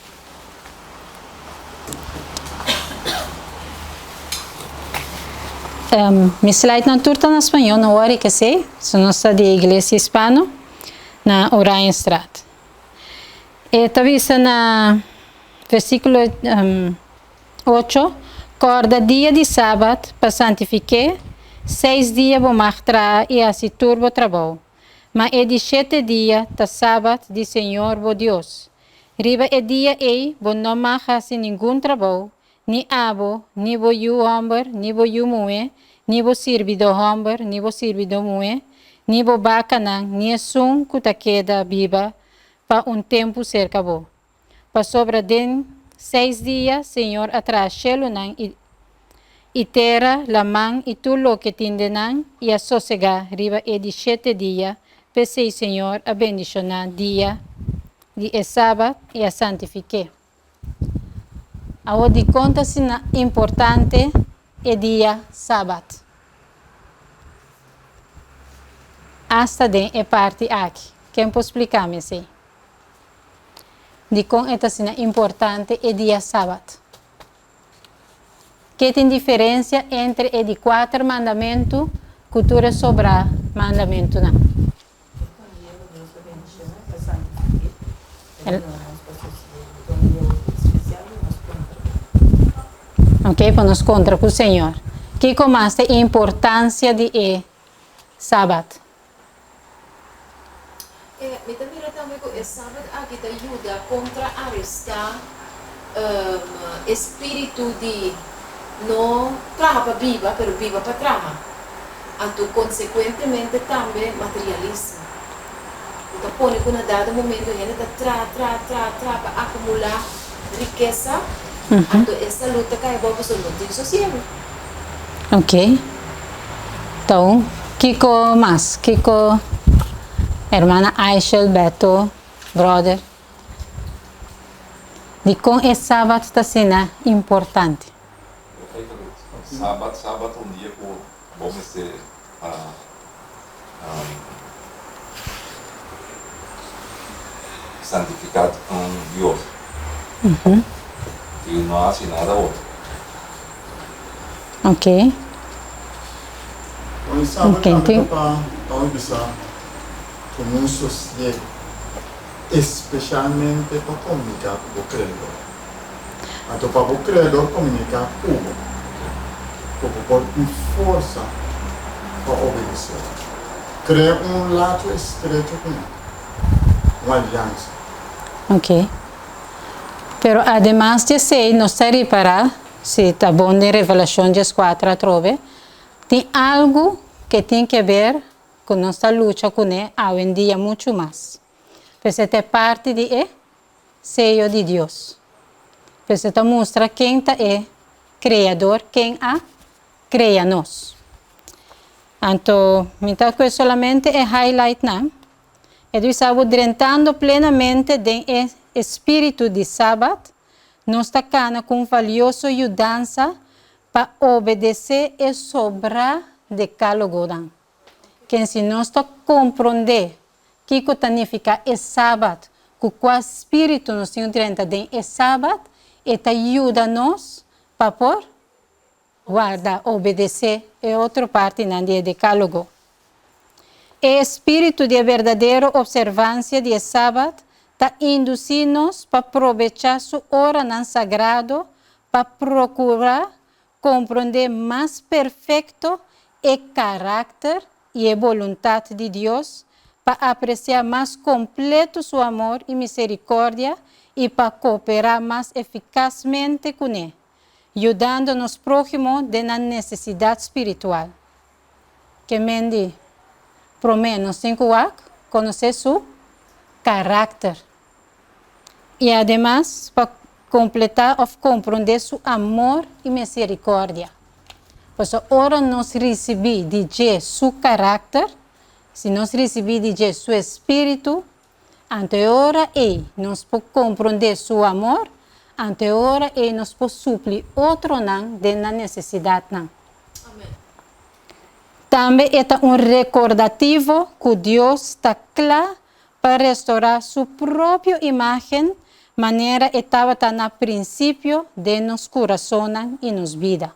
Mi slide nan tur ta na spañol, no worry kesey. So nos ta di Iglesia Hispano na Oranjestraat. E ta bisa na versículo 8, Kòrda dia di Sabat pa santifik'é, seis dia bo mag traha i hasi tur bo trabou. Ma e di shete dia ta Sabat di Señor bo Dios. Riba e dia ei bo no mag hasi ningun trabou, ni abo, ni bo yu hòmber, ni bo yu muhé, ni bo sirbidó hòmber, ni bo sirbidó muhé, ni bo bakanan, ni esun ku ta keda biba pa un tempu serka bo. Pasobra den seis dia Señor a traha shelunan i i tera, laman i tur loke tin den nan, i a sosegá riba e di shete dia, p'esei Señor a bendishoná dia di e sabat i a santifik'é. Awor dikon ta asina importante e dia sabat? Asta den e parti aki. Ken por splika mi esei? Dikon e ta asina importante e dia sabat? Ke tin diferensia entre e di kuater mandamentu ku tur e sobrá mandamentunan? Ok, pa nos kontra ku Señor. Kiko mas ta e importansia di e Sabat? Mi ta mira tambe ku e Sabat aki ta yuda kontra arestá e spiritu di no traha pa biba, pero biba pa traha. Anto konsekuentemente tambe materialismo, ku ta pone ku na dado momento hende ta traha, traha, traha, traha pa akumulá rikesa, anto e salud ta kai abou pasobra no tin sosiego. Ok. Tou, kiko mas? Kiko hermana Aishel, Beto, brother? Dikon e Sabat ta asina importante? Sabat, Sabat ta un dia ku bo mester santifiká un Dios i no hasi nada otro. Ok. Oi sabe tambe ta pa pa bisa ku un sosiego, especialmente pa komuniká ku bo Kreador. Anto pa bo Kreador komuniká ku bo, ku bo por tin forsa pa obedesé. Krea un lacho estrecho ku nan, un aliansa. Ok. Pero ademas di esei nos ta ripará, si ta bon den Revelashon dieskuater atrobe, tin algu ke tin ke ber ku nos ta lucha kuné awendia muchu mas. P'esei ta e parti di e seyo di Dios. P'esei ta mustra ken ta e Kreador, ken a krea nos. Anto mi ta kue solamente e highlightnan. E ta bisa bo drentando plenamente den e espíritu di Sabat, nos ta kana ku un valioso yudansa pa obedesé e sobrá dekalogonan. Ken si nos ta komprondé kiko ta nifiká e Sabat, ku kua spiritu nos tin ku drenta den e Sabat, e ta yuda nos pa por warda, obedesé e otro partinan di e Dekálogo. E espíritu di e berdadero opservansia di e Sabat ta indusí nos pa probechá su oranan sagrado pa prokurá komprondé mas perfekto e karakter i e boluntat di Dios, pa apresiá mas kompleto su amor i miserikòrdia i pa kooperá mas efikasmente kuné, yudando nos próhimo den nan nesesidat spiritual. Ke men di, Promé nos tin ku wak konosé su karakter i ademas pa kompletá òf komprondé su amor i miserikòrdia. Pasobra ora nos risibí di dje su karakter, si nos risibí di dje su espíritu, anto e ora ei nos por komprondé su amor, anto e ora ei nos por supli otronan den nan nesesidatnan. Tambe e ta un rekordativo ku Dios ta kla. pa restorá su propio imágen manera e tabata na prinsipio den nos kurasonnan i nos bida.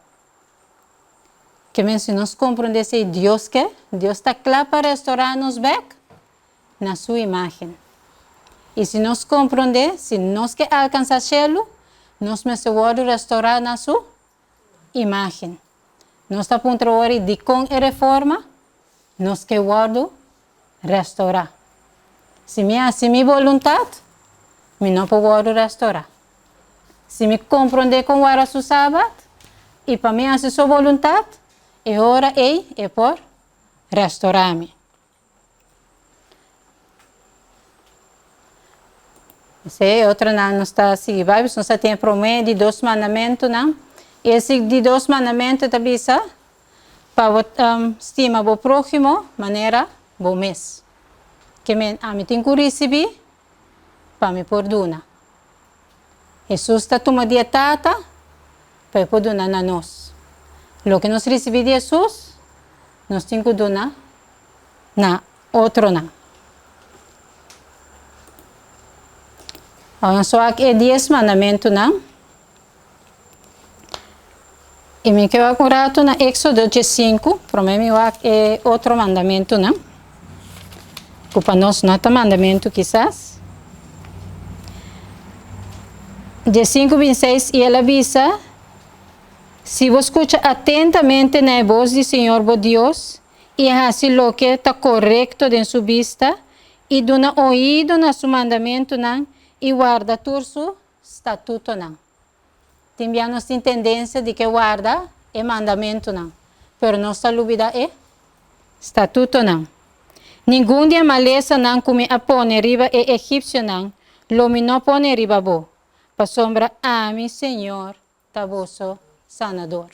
Ke men si nos komprondé esei Dios ke, Dios ta kla pa restorá nos bèk na su imágen. I si nos komprondé, si nos ke alkansá shelu, nos mester wòrdu restorá na su imágen. Nos ta puntra wòrdu dikon e reforma? Nos ke wòrdu restorá. Si mi hasi mi boluntat, mi no por wòrdu restorá. Si mi komprondé kon warda su Sabat i pa mi hasi su boluntat, e ora ei e por restorá mi. Esei e otronan nos ta sigui bai, nos ta tin e promé di dos mandamentunan. I e di dos mandamentu ta bisa pa bo stima bo próhimo manera bo mes. Ke men ami tin ku risibí pa mi por duna. Hesus ta tuma di e Tata pa e por duna na nos. Loke nos risibí di Hesus, nos tin ku duna na otronan. Awor nos wak e dies mandamentunan. I mi ke wak un ratu na Éxodo diesinku, promé mi wak e otro mandamentunan, ku pa nos no ta mandamentu kisas. Diesinku binseis, I el a bisa, Si bo skucha atentamente na e bos di Señor bo Dios, i hasi loke ta korekto den su bista, i duna oido na su mandamentunan, i warda tur su statutonan. Tin bia nos tin tendensia di ke warda e mandamentunan, pero nos ta lubida e statutonan. Ningun di e malesanan ku mi a pone riba e egipsionan lo mi no pone riba bo, pasobra ami, Señor, ta boso sanador.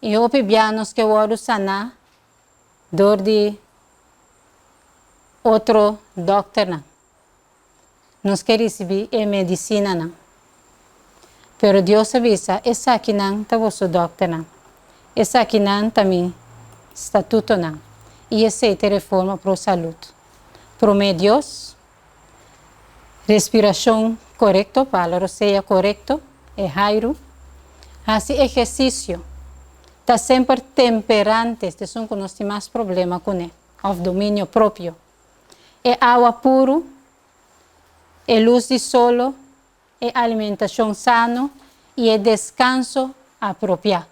I hopi bia nos ke wòrdu saná dor di otro dòkternan. Nos ke risibí e medisinanan. Pero Dios a bisa, Esakinan ta boso dòkternan. Esakinan ta mi statutonan. I esei ta e reforma pro salud. Promé Dios, Respirashon korekto, pala rosea korekto, e hairu. Hasi ehersisio. Ta semper temperante, este esun ku nos tin mas problema kuné, òf dominio propio. E awa puru, e lus di solo, e alimentashon sano i e deskanso apropiá.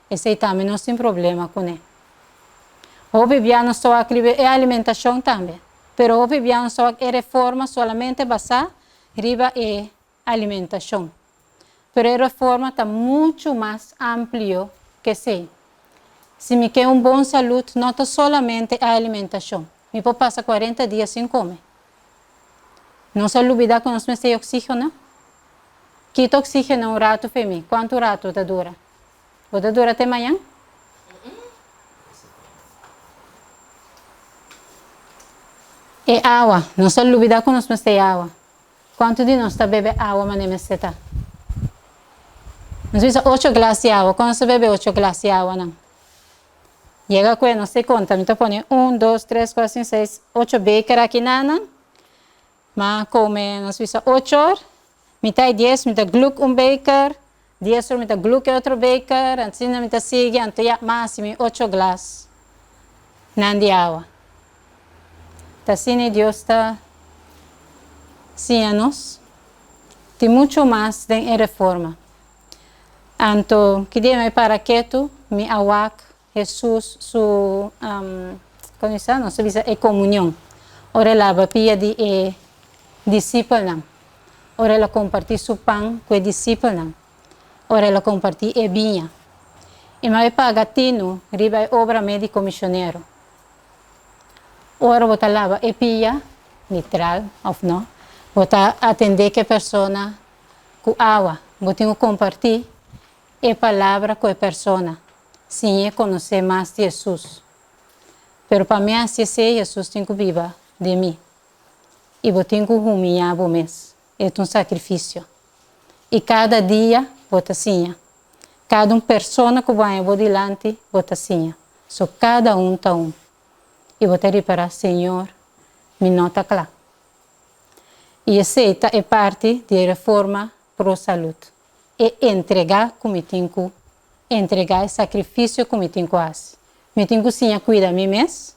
Esei tambe nos tin problema kuné. Hopi bia nos ta wak riba e alimentashon tambe, pero hopi bia nos ta wak e reforma solamente basá riba e alimentashon. Pero e reforma ta muchu mas amplio ke esei. Si mi ke un bon salud no ta solamente e alimentashon. Mi por pasa kuarenta dia sin kome. Nos a lubida ku nos mester e oxígeno. Kita oxígeno un ratu fe mi. Kuantu ratu ta dura? Bo ta dura te mañan? E awa. Nos a lubida ku nos mester e awa. Kuantu di nos ta bebe awa manera mester ta? Nos bisa ocho glas di awa. Kon nos ta bebe ocho glas di awa nan? Yega ku e nos te konta. Mi ta pone un, dos, tres, kuater, sinku, seis, ocho beker aki nanan. Ma kome nos bisa ocho or, mitá e dies mi ta gluk un beker, dies or mi ta gluk e otro beker, asina mi ta sigui anto ya m'a hasi mi ocho glas nan di awa. Ta asina e Dios ta siña nos. Tin mucho mas den e reforma. Anto ki dia mi para ketu mi a wak Hesus su, kon bisa? Nos ta bisa e komunion. Ora el laba pia di e disipelnan. Ora el a kompartí su pan ku e disipelnan. Ora el a kompartí e biña. I mi a paga tinu riba e obra médiko mishonero. Ora bo ta laba e pia, literal òf no, bo ta atendé ku e persona ku awa. Bo tin ku kompartí e palabra ku e persona. Siñ'é konosé mas di Hesus. Pero pa mi hasi esei, Hesus tin ku biba den mi. I bo tin ku humiá bo mes. E ta un sakrifisio. I kada dia bo ta siña. Kada un persona ku bo haña bo dilanti, bo ta siña. So kada un ta un. I bo ta ripará, Señor. Mi no ta kla. I esei ta e parti di e reforma pro salud. E entregá ku mi tin ku entregá, e sakrifisio ku mi tin ku hasi. Mi tin ku siña kuida mi mes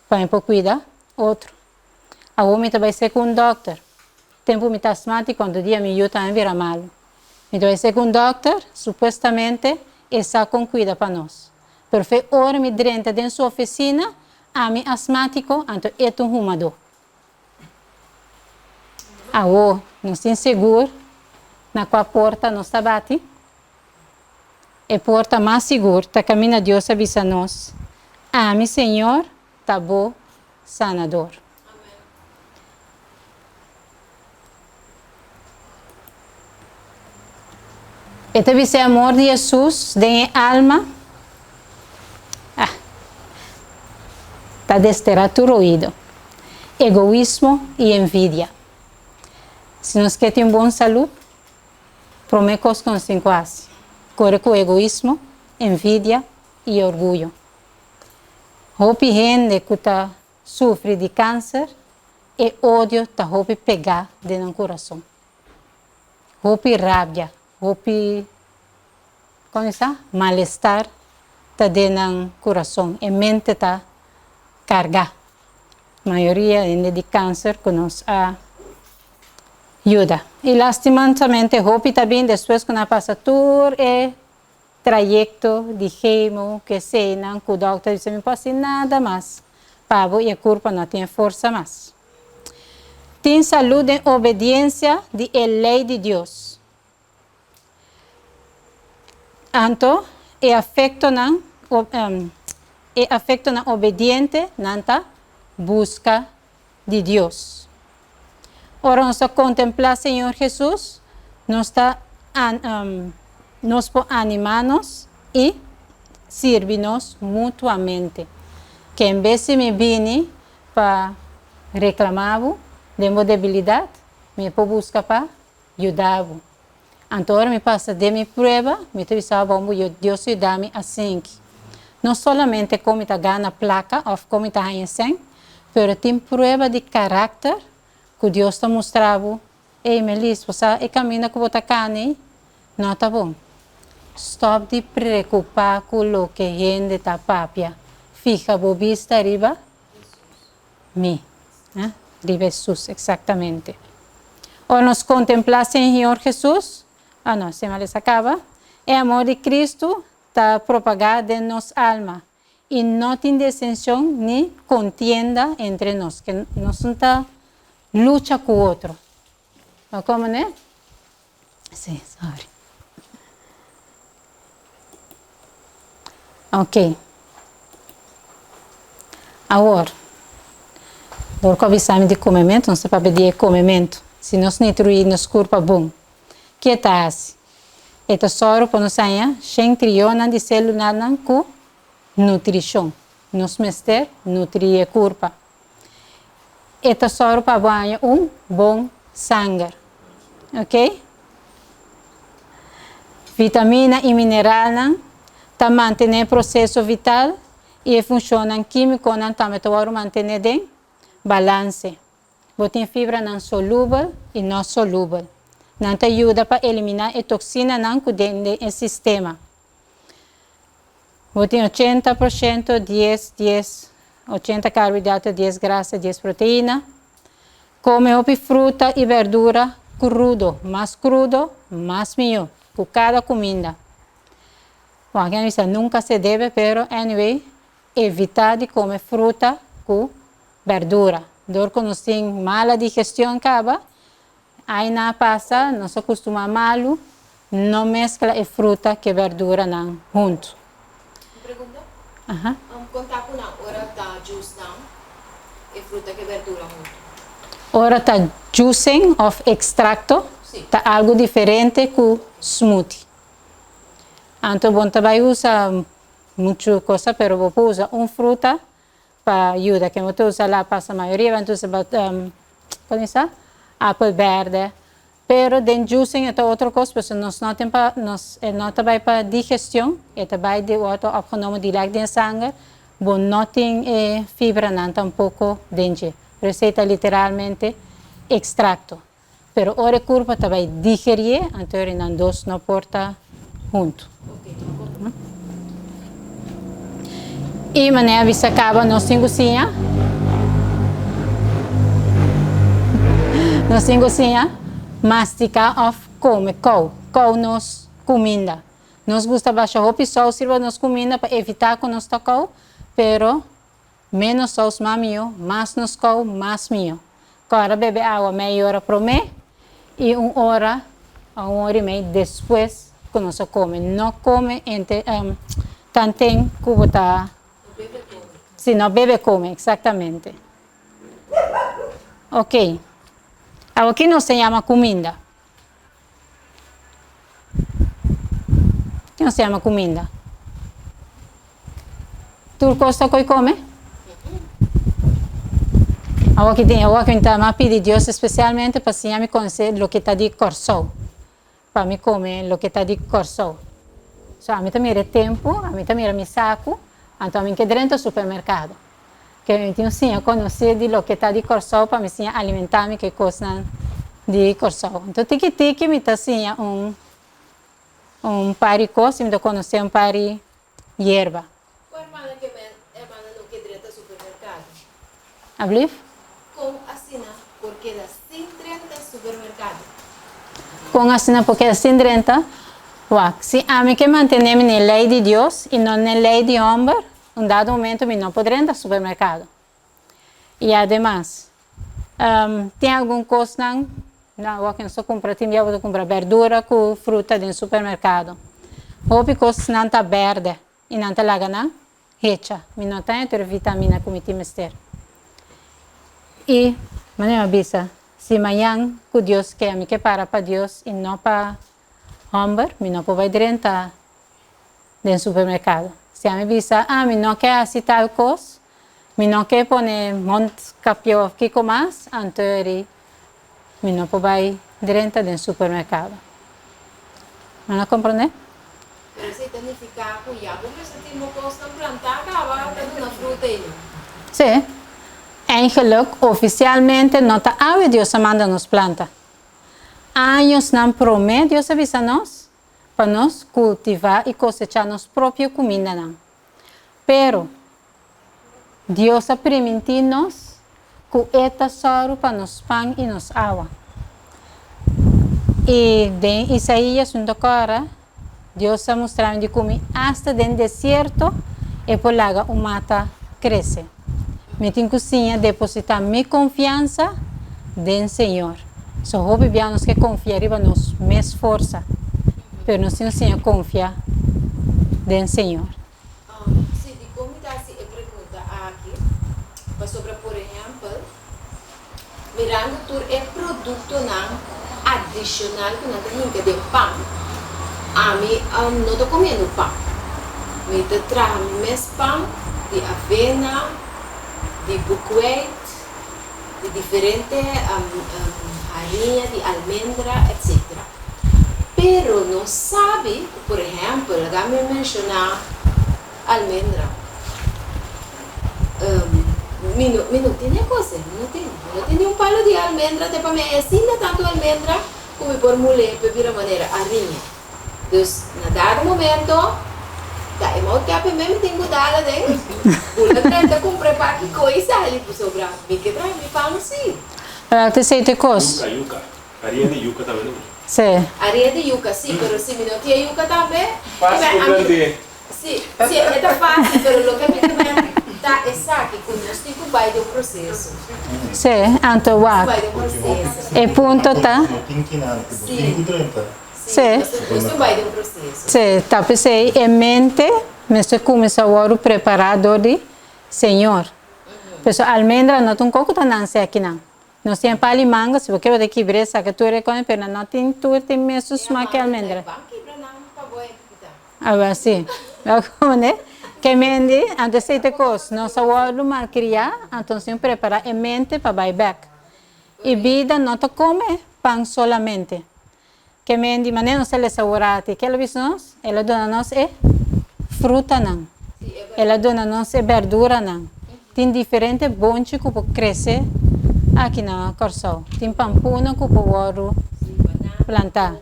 pa mi por kuida otro. Awor mi ta bai ser ku un dòkter. Tempu mi ta asmátiko anto dia mi yu tambe bira malu. Mi ta bai ser ku un dòkter, supuestamente e sa kon kuida pa nos. Pero fe ora mi drenta den su ofisina, ami asmátiko anto e ta un humadó. Awor nos tin sigur na kua porta nos ta bati? E porta mas sigur ta kaminda Dios a bisa nos, Ami, Señor, ta bo Sanador. E ta bisa e amor di Hesus den e alma ah, ta desterá tur oido, egoismo i envidia. Si nos ke tin bon salud, promé kos ku nos tin ku hasi, kore ku egoismo, envidia i orguyo. Hopi hende ku ta sufri di kanser, e odio ta hopi pegá den nan kurason. Hopi rabia, hopi, kon bisa, malestar ta den nan kurason. E mente ta kargá. Mayoria hende di kanser ku nos a yuda. I lastimantamente hopi ta bin despues ku nan a pasa tur e trayekto di chemo ku eseinan ku dòkter bisa mi por hasi nada mas pa bo i e kurpa no tin e forsa mas. Tin salú den obediensia di e lei di Dios. Anto e afektonan e afektonan obediente nan ta buska di Dios. Ora nos ta kontemplá Señor Hesus, nos ta nos por animá nos i sirbi nos mutuamente. Ke en bes di mi bini pa reklamá bo den bo debilidat, mi por buska pa yuda bo. Anto ora mi pasa den mi prueba, mi ta bisa bo, bo Dios yuda mi asinki. No solamente kon mi ta gana plaka òf kon mi ta haña sèn, pero tin prueba di karakter ku Dios ta mustra bo, Ey Melis, bo sa e kaminda ku bo ta kana ei no ta bon. Stòp di preokupá ku loke hende ta papia. Fiha bo bista riba Mi. Riba Hesus, eksaktamente. Ora nos kontemplá Señor Hesus, ah no, esei mal es a kaba, e amor di Kristu ta propagá den nos alma i no tin disenshon ni kontienda entre nos, ke nos no ta lucha ku otro. Komo ne? Sí, sorry. Ok. Awor, dor ku a bisa mi di komementu, nos ta papia di e komementu. Si nos nitruí nos kurpa bon, ke ta hasi? E ta sòru pa nos haña shen trionan di selularnan ku nutrishon. Nos mester nutrí e kurpa. E ta sòru pa bo haña un bon sanger. Ok. Vitamina i mineralnan ta mantené e proseso vital i e funshonnan kímikonan tambe ta wòrdu mantené den balanse. Bo tin fibranan solubel i no solubel. Nan ta yuda pa eliminá e toksinanan ku den den e sistema. Bo tin 80%, dies, dies, 80 karbohidrato, dies grasa, dies proteina. Kome hopi fruta i berdura krudo, mas krudo, mas mihó, ku kada kuminda. Bon, aki nan bisa nunka se debe, pero anyway, evitá di kome fruta ku berdura. Dor ku nos tin mala digestion kaba, Aina a pasa, nos a kustumá malu, no meskla e fruta ku e berduranan huntu. Un pregunta? Aha. Kon ta ku nan ora ta juice nan e fruta ku e berdura huntu? Ora ta juicing òf ekstrakto ta algu diferente ku smoothie. Anto bo no ta bai usa muchu cosa pero bo por usa un fruta pa yuda ken bo ta usa la pasa mayoria bo ta usa kon sa apel berde pero den juicing e ta otro kos pasobra nos no tin pa nos e no ta bai pa digestion e ta bai di wòrdu opgenomen dirèkt den sanger bo no tin e fibranan tampoko den dje. Pero esei ta literalmente ekstrakto. Pero ora e kurpa ta bai digerié, anto ora nan dos no por ta huntu. I manera a bisa kaba nos tin ku siña nos tin ku siña mastiká òf kome kou, kou nos kuminda. Nos gusta basha hopi sous riba nos kuminda pa evitá ku nos ta kou, pero Ménos sous mas mihó, mas nos kou, mas mihó. Kòrda bebe awa mei ora promé i un ora o un ora i mei despues ku nos a kome. No kome ente tanten ku bo ta. Si, no bebe kome, eksaktamente. Oke. Awoki nos ta yama kuminda. Ki nos ta yama kuminda? Tur kos ta koi kome? Awor ki tin, awor ki mi ta mas pidi Dios espesialmente pa siña mi konosé loke ta di Kòrsou, pa mi kome loke ta di Kòrsou. So ami ta mira e tempu, ami ta mira mi saku, anto ami ke drenta supermerkado. Ke mi tin un siña konosé di loke ta di Kòrsou pa mi siña alimentá mi ku e kosnan di Kòrsou. Anto tiki tiki mi ta siña un un par di kos i mi ta konosé un par di yerba. Ku hermana ke men hermana no ke drenta supermerkado? Ablief? Kon asina por keda sin drenta supermerkado? Kon asina por keda sin drenta? Wak, si ami ke mantené mi na e lei di Dios i no na e lei di hòmber, Un dado momento mi no por drenta supermercado. Y ademas, tin algun cosnan, na awor cu nos ta cumpra, tin bia bo ta cumpra berdura cu fruta den supermercado. Hopi cosnan ta berde y nan ta laga nan hecha. Mi no ta tur e vitamina cu mi tin mester. Y, manera mi a bisa, si mañan cu Dios ke, ami ke para pa Dios y no pa homber, mi no por bay drenta den supermerkado. Si ami bisa, ah, mi no ke hasi tal kos, mi no ke pone mondkapje òf kiko mas, anto eri mi no por bai drenta den supermerkado. Nan a komprondé? Pero esei ta nifiká ku ya bo mester tin bo kosnan plantá kaba ta duna fruta ei no? Sí. Eigenlijk, ofisialmente no ta awe Dios a manda nos planta. Añosnan promé Dios a bisa nos pa nos kultivá i kosechá nos propio kumindanan. Pero, Dios a primintí nos ku e ta sòru pa nos pan i nos awa. I den Isaías un ta kòrda, Dios a mustra mi di ku mi asta den desierto e por laga un mata krese. Mi tin ku siña depositá mi konfiansa den Señor. So hopi bia nos ke konfia riba nos mes forsa, pero nos tin ku siña konfia den Señor. Sí, dikon mi ta hasi e pregunta aki? Pasobra, por ehèmpel, Mirando tur e produktonan adishonal ku nan ta hinka den pan, ami no ta komiendo pan. Mi ta traha mi mes pan di avena, di bukweit, di diferente hariña, di almendra, etsetera. Pero nos sabi ku, por ehèmpel, laga mi menshoná Almendra. Mi no, mi no tin e kos ei, mi no tin. Mi no tin ni un palo di almendra te pa mi haña asina tantu almendra ku mi por mul'é p'e bira manera ariña. Dus, na dado momento, ta e moutkape me mi tin ku dal aden, bula drenta kumpra e paki koi sali pasobra mi ke traha mi pan si. Wel, te sei te kos. Yuka, yuka. Haria di yuka tambe no? Sí. Haria di yuka, sí, pero si mi no tin e yuka tambe, Fácil ku plant'é. Sí, sí, e ta fácil, pero loke mi ta meen ta esaki, ku nos tin ku bai den un proseso. Sí, anto wak. Bai den un proseso. E punto ta. Sí, Sí. nos tin bai den un proseso. Sí, ta p'esei e mente mester kuminsá wòrdu prepará dor di Señor. Pasobra almendra no ta un kos ku ta nanse akinan. Nos tin e pali manga, si bo ke bo ta kibr'é saka tur e kòne, pero nan no tin tur tin mesun smak ke almendra. Awor si, bo komprende? Ke mendi, anto esei ta e kos, nos a wòrdu malkriá, anto nos tin ku prepará e mente pa bai bèk. E bida no ta kome pan solamente. Ke mendi, manera nos ta lesa aworati, ke el a bisa nos? El a duna nos e frutanan, el a duna nos e bèrduranan. Tin diferente bonchi ku por krese. aki na Kòrsou. Tin pampuna ku por wòrdu plantá.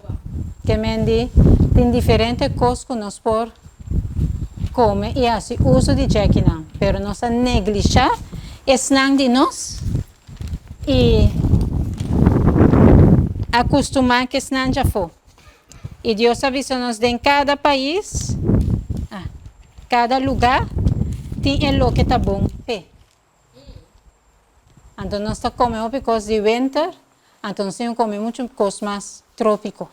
Ke men di tin diferente kos ku nos por kome i hasi uso di dje akinan, pero nos a neglishá esnan di nos i a kustumá ku esnan djafó. I Dios a bisa nos den kada pais, kada lugá tin e loke ta bon p'e. Anto nos ta kome hopi kos di winter, anto nos tin ku kome muchu kos mas trópiko.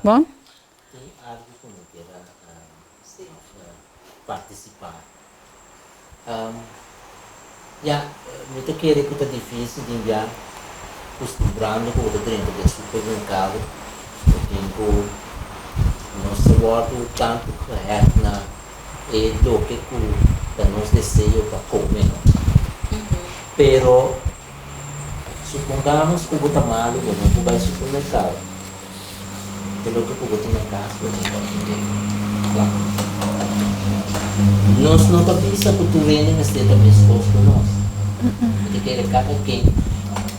Bon? Tin algu ku mi kier a partisipá. Ya, mi ta kere ku ta difísil di bia kustumbrando ku bo ta drenta den supermerkado, bo tin ku nos ta wòrdu tantu gehèk na e loke ku ta nos deseo pa kome, no? Pero supongamos ku bo ta malu, bo no por bai supermerkado. E loke ku bo tin na kas bo tin por bende. Wak. Nos no ta bisa ku tur hende mester ta meskos ku nos. Mi ta kere kada ken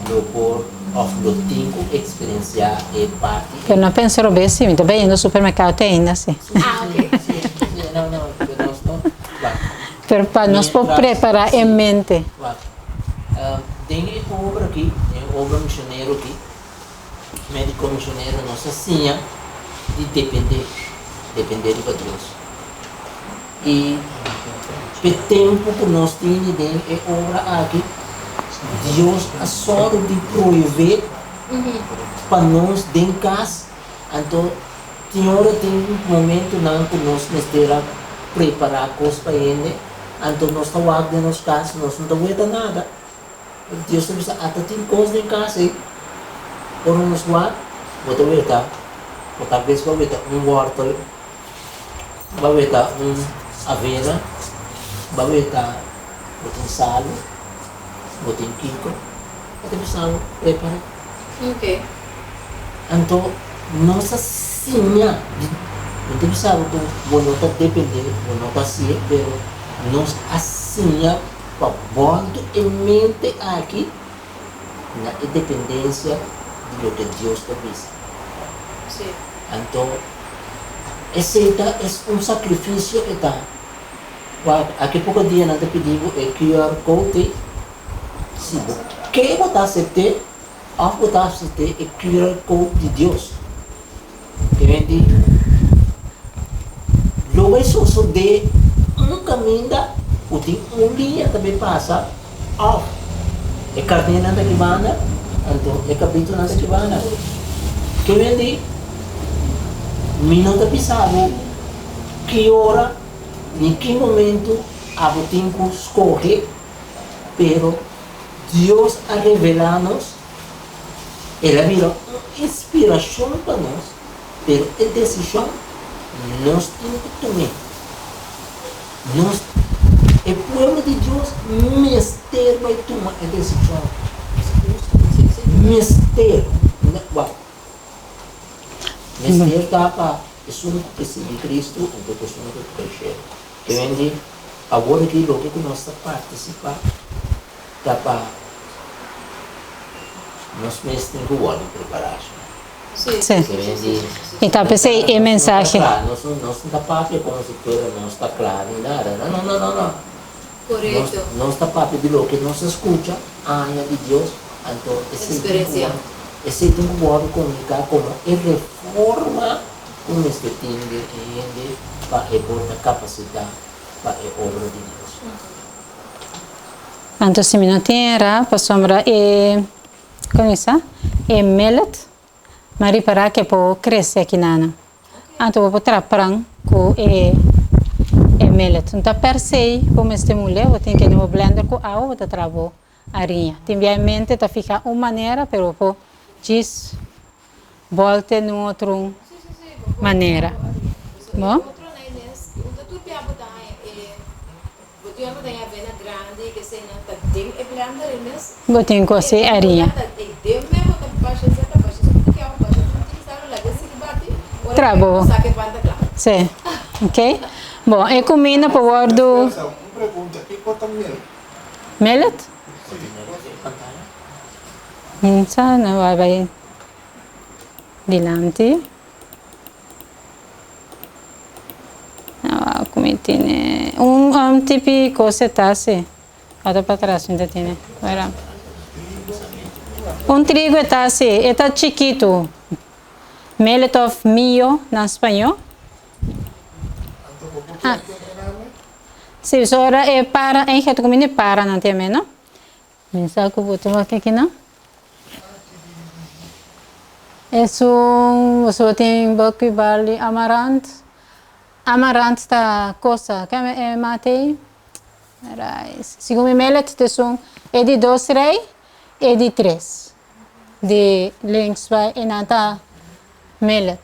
lo por òf lo tin ku eksperensiá e parti Pero no pensa robes si, mi ta bayendo supermerkado te ainda si. Sí, sí, sí, sí, no, no, pero nos no, wak. Pero pa nos por prepará e mente. Wak. Den e obra aki, den e obra misionero aki, Médico misionero nos a siña di dependé, dependé riba Dios. I p'e tempu ku nos tini den e obra aki, Dios a sòru di proveé pa nos den kas. Anto tin ora tin momentunan ku nos mester a prepará kos pa hende, anto nos ta wak den nos kas, nos no ta weta nada. Dios ta bisa, Ata tin kos den kas ei. Ora nos wak, bo ta weta, bo tal bes bo weta un wòrtel, bo weta un avena, bo weta bo tin salu, bo tin kiko. Bo ta bisa bo prepar'é. Anto nos a siña, mi ta bisa bo ku bo no ta dependé, bo no ta hasié, pero nos a siña. Pa bòltu e mente aki na e dependensia di loke Dios ta bisa. Anto, esei ta es un sakrifisio e ta. Wak, aki poko dia nan ta pidi bo e QR code ei. Si bo ke bo ta asept'é òf bo ta asept'é e QR code di Dios. Kende lo bai sosodé un kaminda ku tin un liña ta bai pasa òf e karnénan ta ki banda anto e kabritonan ta ki banda. Kende mi no ta bisa bo ki ora ni ki momento abo tin ku skohe pero Dios a revelá nos. El a bira un inspirashon pa nos, pero e desishon nos tin ku tum'é. Nos, e pueblo di Dios, mester bai tuma e desishon. Mester. Wak, mester ta pa esun ku ke sigui Kristu anto ku esun ku ke shel. Ke men di, awor aki loke ku nos ta partisipá ta pa nos mes tin ku wòrdu prepará. Sí. I ta p'esei e mensahe. Nos no ta papia komo si fuera nos ta kla ni nada. No, no, no, no, no. Korekto. Nos ta papia di loke nos a skucha aña di Dios, anto esei tin ku wòrdu, esei tin ku wòrdu komuniká komo e reforma ku mester tin den e hende pa e por ta kapasitá pa e obra di Dios. Anto si mi no tin era pasobra e kon bisa e millet mi a ripara ke por krese aki nana anto bo por traha pran ku e e millet no ta per se bo mester mule bo tin ke den bo blender ku awa bo ta traha bo ariña tin bia e mente ta fiha un manera pero bo por djis Bolte nun otro manera. Bo? Bo tin cose ariña. Tra bo. Si. Ok. Bon, e cuminda por wordo. Millet? Minsa nan bai bai dilanti. Nan wak ku mi tene un tipi kos e ta si. Ota patras mi ta tene. Wera. Un trigo e ta si. E ta chikitu. Millet of mio na spañó. Ah. Si, so ora e para, eigenlijk ku mi para nan tiene, no? Mi sa ku bo ta wak aki nan. Esun boso tin buckwheat, barley, amarant. Amarant ta kosa, ke e mata ei? Rice. Segun mi millet ta esun e di dos rei, e di tres. Di links bai e nan ta millet.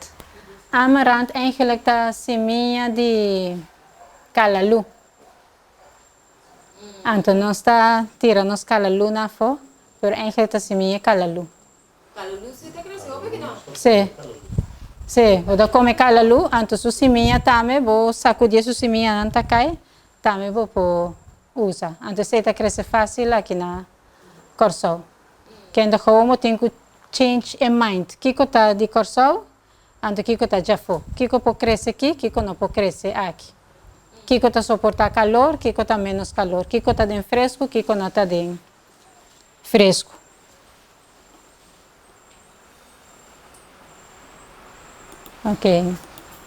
Amarant eigenlijk ta simia di kalalu. Anto nos ta tira nos kalalu na afó, pero eigenlijk ta simia kalalu. Kalalu si ta krese hopi ki no? Sí. Sí, bo ta kome kalalu, anto su simia tambe bo sakudí su simianan ta kai, tambe bo por usa. Anto esei ta krese fásil aki na Kòrsou. Kende gewoon bo tin ku change e mind. Kiko ta di Kòrsou, Anto kiko ta djafó? Kiko por krese aki, kiko no por krese aki? Kiko ta soportá kalor, kiko ta ménos kalor? Kiko ta den fresku, kiko no ta den fresku? Ok,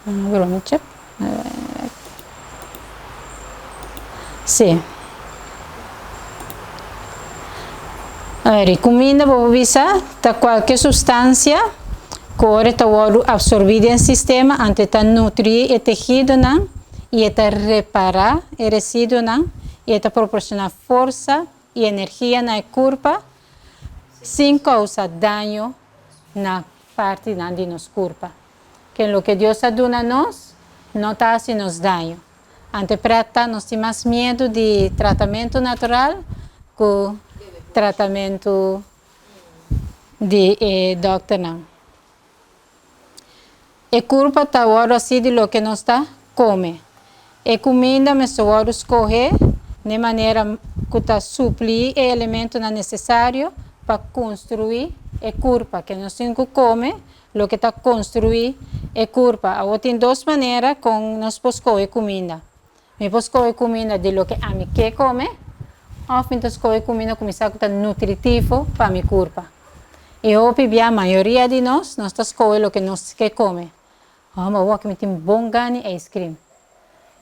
broma chep. Sí. Kuminda bo por bisa ta kualke sustansia ku ora e ta wòrdu apsorbí den sistema anto e ta nutrí e tehidonan i e ta repará e residuonan i e ta proporshoná forsa i energia na e kurpa sin kousa daño na partinan di nos kurpa. Ken loke Dios a duna nos no ta hasi nos daño. Ante prèt nos tin mas miedu di tratamentu natural ku tratamentu di e dòkternan. E kurpa ta wòrdu hasi di loke nos ta kome. E kuminda mester wòrdu skohé n'e manera ku ta suplí e elementonan nesesario pa konstruí e kurpa. Ke nos tin ku kome Loke ta konstruí e kurpa. Awor tin dos manera kon nos por skohe kuminda. Mi por skohe kuminda di loke ami ke kome òf mi ta skohe kuminda ku mi sa ku ta nutritivo pa mi kurpa. I hopi bia mayoria di nos, nos ta skohe loke nos ke kome. Hòmber awor ku mi tin bon gana di ijskrim.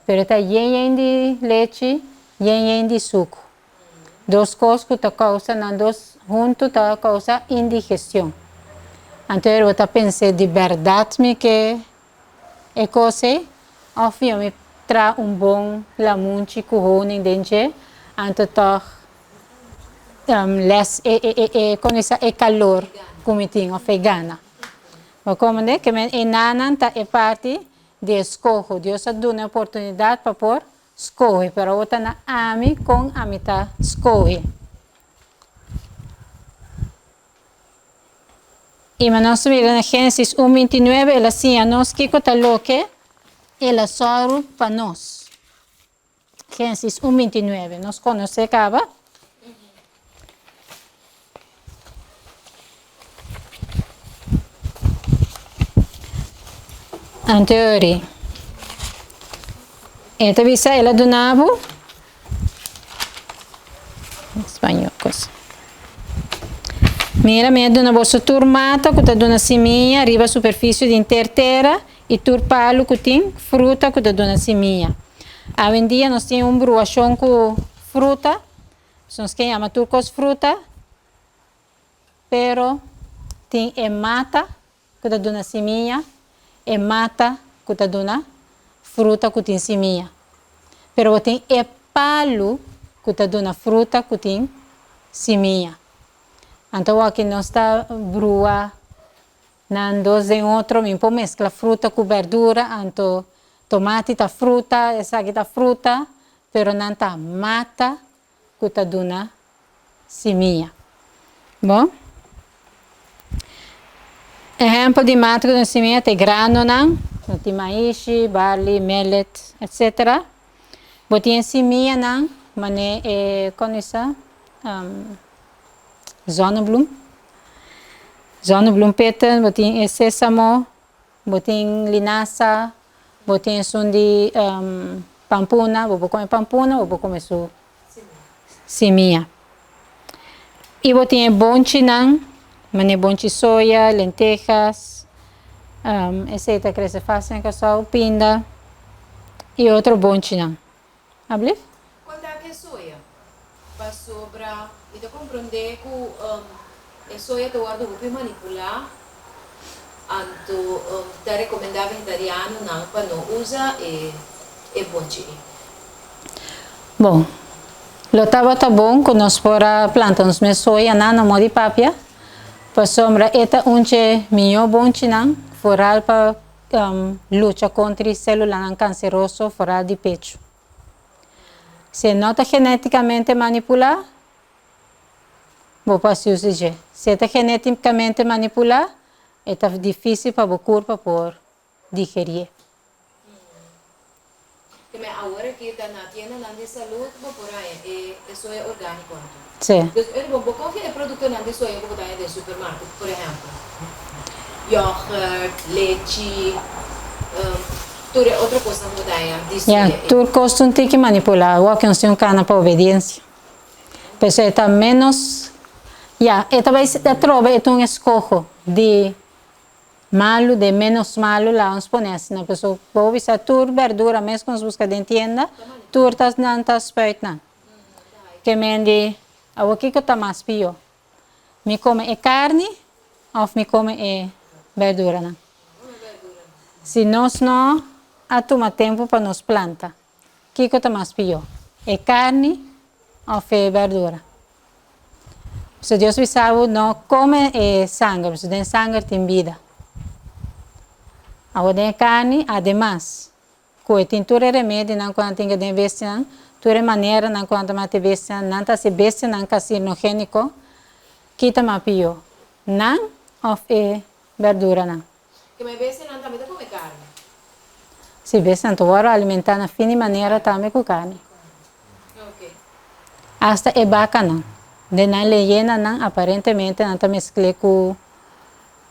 Pero e ta yen yen di lechi, yen yen di suku. Dos kos ku ta kousa nan dos huntu ta kousa indigestion. Anto ora bo ta pens'é di bèrdat mi ke e kos ei òf yo mi traha un bon lamunchi ku honing den dje anto tòg lès e e e kon bisa e kalor ku mi tin òf e gana. Bo komprendé? Ke men e nanan ta e parti di e skoho. Dios a duna e oportunidat pa por Skohe, pero awor ta na ami kon ami ta skohe. I ma nos mira na Génesis un 29, el a siña nos kiko ta loke el a sòru pa nos. Génesis un 29, nos konosé kaba. Anteori, e ta bisa el a duna bo spañó kos. Mira, mi a duna boso tur mata ku ta duna simia riba superfisio di henter tera i tur palu ku tin fruta ku ta duna simia. Awendia nos tin un bruashon ku fruta. Nos ke yama tur kos fruta, pero tin e mata ku ta duna simia, e mata ku ta duna fruta ku tin simia. Pero bo tin e palu ku ta duna fruta ku tin simia. Anto awor nos ta brua nan dos den otro, mi por meskla fruta ku berdura, anto tomati ta fruta, esaki ta fruta, pero nan ta mata ku ta duna simia. Bon. Ehèmpel di mata ku duna simia ta e granonan, no tin maishi, barley, millet, etsetera. Bo tin e simianan manera e, kon bisa, zonnebloem. Zonnebloempitten, bo tin e sésamo, bo tin linasa, bo tin esun di pampuna, bo por kome pampuna, bo por kome su simia. I bo tin e bonchinan, manera bonchi soya, lentejas, esei ta krese fásil na Kòrsou, pinda i otro bonchinan. Ablief? Kon ta ku e soya? Pasobra mi ta komprondé ku e soya ta wòrdu hopi manipulá, anto ta rekomendá vegetarianonan pa no usa e e bonchi ei. Bon, lo tabata bon ku nos por a planta nos mes soyanan na modi papia, pasobra e ta un dje mihó bonchinan foral pa lucha kontra e sélulanan kanseroso foral di pechu. Si e no ta genétikamente manipulá, bo por hasi uso di dje. Si e ta genétikamente manipulá, e ta difísil pa bo kurpa por digerié. Keme awor aki ta na tiendanan di salud bo por haña e e soya orgániko anto. Sí. Dus ora bo bo konfia e produktonan di soya ku bo ta haña den supermarket, por ehèmpel, yògert, lechi, tur e otro kosnan ku bo ta haña di Ya, soya ei. tur kos ta un tiki manipulá. Awor ke nos tin un kana pa obediensia. P'esei e ta ménos, ya, e ta bai atrobe e ta un eskoho di Malu den menos malu la ons pone asina paso bo bisa tur berdura mes ku nos buska den tienda tur ta nan ta spuit nan ke men di awor kiko ta mas pio mi kome e karni of mi kome e berduranan si nos no a tuma tempu pa nos planta kiko ta mas pio e karni of e berdura. So Dios bisa bo no come e sanger, pasobra den sanger tin bida. Awor den e carni, ademas cu e tin tur e remedinan cu nan tin den e bestianan, tur e maneranan cu nan ta mata e bestianan, nan ta haci e bestianan carcinogenico, ki ta mas pio, nan of e berduranan? Kema e bestianan tambe ta come carni? Si, bestianan ta wòrdu alimentá na fin di manera tambe ku carni. Asta e bakanan, den nan leyendanan aparentemente nan ta meskl'é ku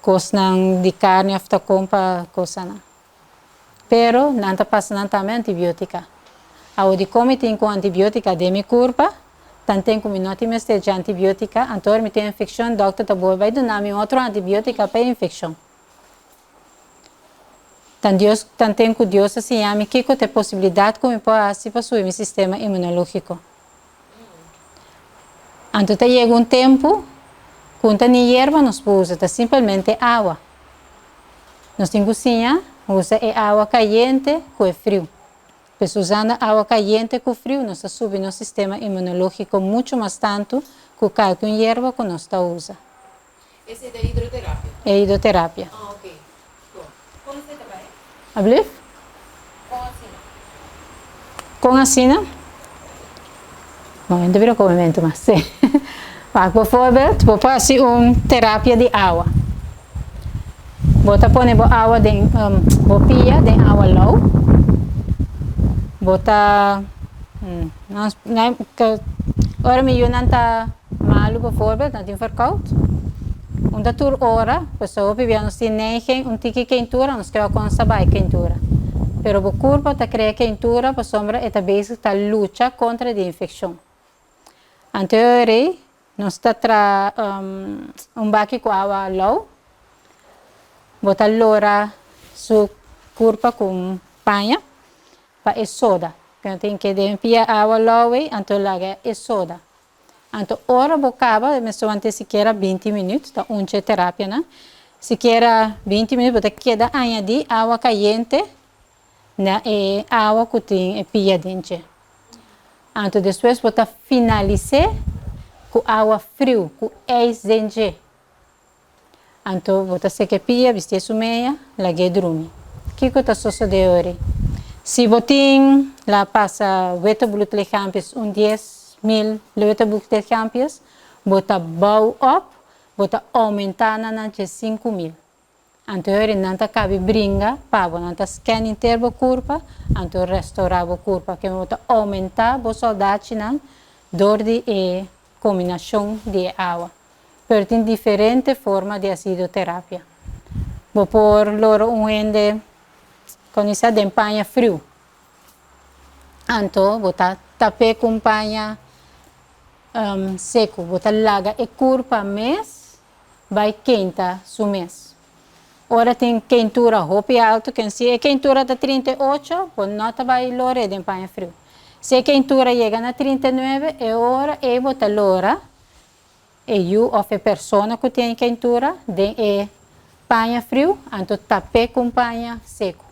kosnan di carni òf ta kompa kosanan. Pero nan ta pasa nan tambe antibiotika. Awor di kon mi tin ku antibiotika den mi kurpa, tanten ku mi no tin mester dje antibiotika, anto ora mi tin infekshon dòkter ta bolbe bai duna mi otro antibiotika pa e infekshon. Tan Dios, tanten ku Dios a siña mi kiko ta e posibilidat ku mi por hasi pa subi mi sistema imunológiko. Anto ta yega un tempu ku un ta ni yerba nos por usa, ta simpelmente awa. Nos tin ku siña usa e awa kayente ku e friu. Pues usando awa kayente ku friu nos ta subi nos sistema imunológiko muchu mas tantu ku kalke un yerba ku nos ta usa. Esei ta hidroterapia? E hidroterapia. Ah, ok. Bon. Kon esei ta bai? Ablief? Kon asina? Kon asina? Bon, mi ta bira komementu mas. Sí. Wak, bijvoorbeeld, bo por hasi un terapia di awa. Bo ta pone bo awa den, bo pia den awa lou. Bo ta, ora mi yunan ta malu bijvoorbeeld, nan tin verkoud, un ta tur ora, pasobra hopi bia nos tin neiging un tiki keintura, nos ke wak kon sa bai keintura. Pero bo kurpo ta krea keintura pasobra e ta bezig ta lucha kontra di infekshon. Anto e ora ei nos ta traha un baki ku awa lou, bo ta lora su kurpa ku un paña pa e soda. Pero tin ke den pia awa lou ei anto laga e soda. Anto ora bo kaba mester wante sikiera binti minüt, ta un dje terapianan, sikiera binti minüt bo ta keda añadí awa kayente na e awa ku tin e pia den dje. Anto despues bo ta finalis'é ku awa friu, ku ijs den dje. Anto bo ta seka e pia, bistié su meya, lag'é drumi. Kiko ta sosodé ori? Si bo tin la pasa witte bloedlichaampjes un 10,000 witte bloedlichaampjes, bo ta bou op, bo ta oumentá nan na dje 5000. Anto ori nan ta kabi bringa pa bo, nan ta scan inter bo kurpa, anto restourá bo kurpa, keme bo ta oumentá bo soldachinan dor di e kombinashon di e awa. Pero tin diferente forma di hasi hidroterapia. Bo por lora un hende kon bisa den paña friu. Anto bo ta tap'é ku un paña seku. Bo ta laga e kurpa mes bai keinta su mes. Ora tin keintura hopi altu, ken si e keintura ta 38, bo no ta bai lor'é den paña friu. Si e keintura yega na 39, e ora ei bo ta lora e yu òf e persona ku tin e keintura den e paña friu, anto tap'é ku un paña seku.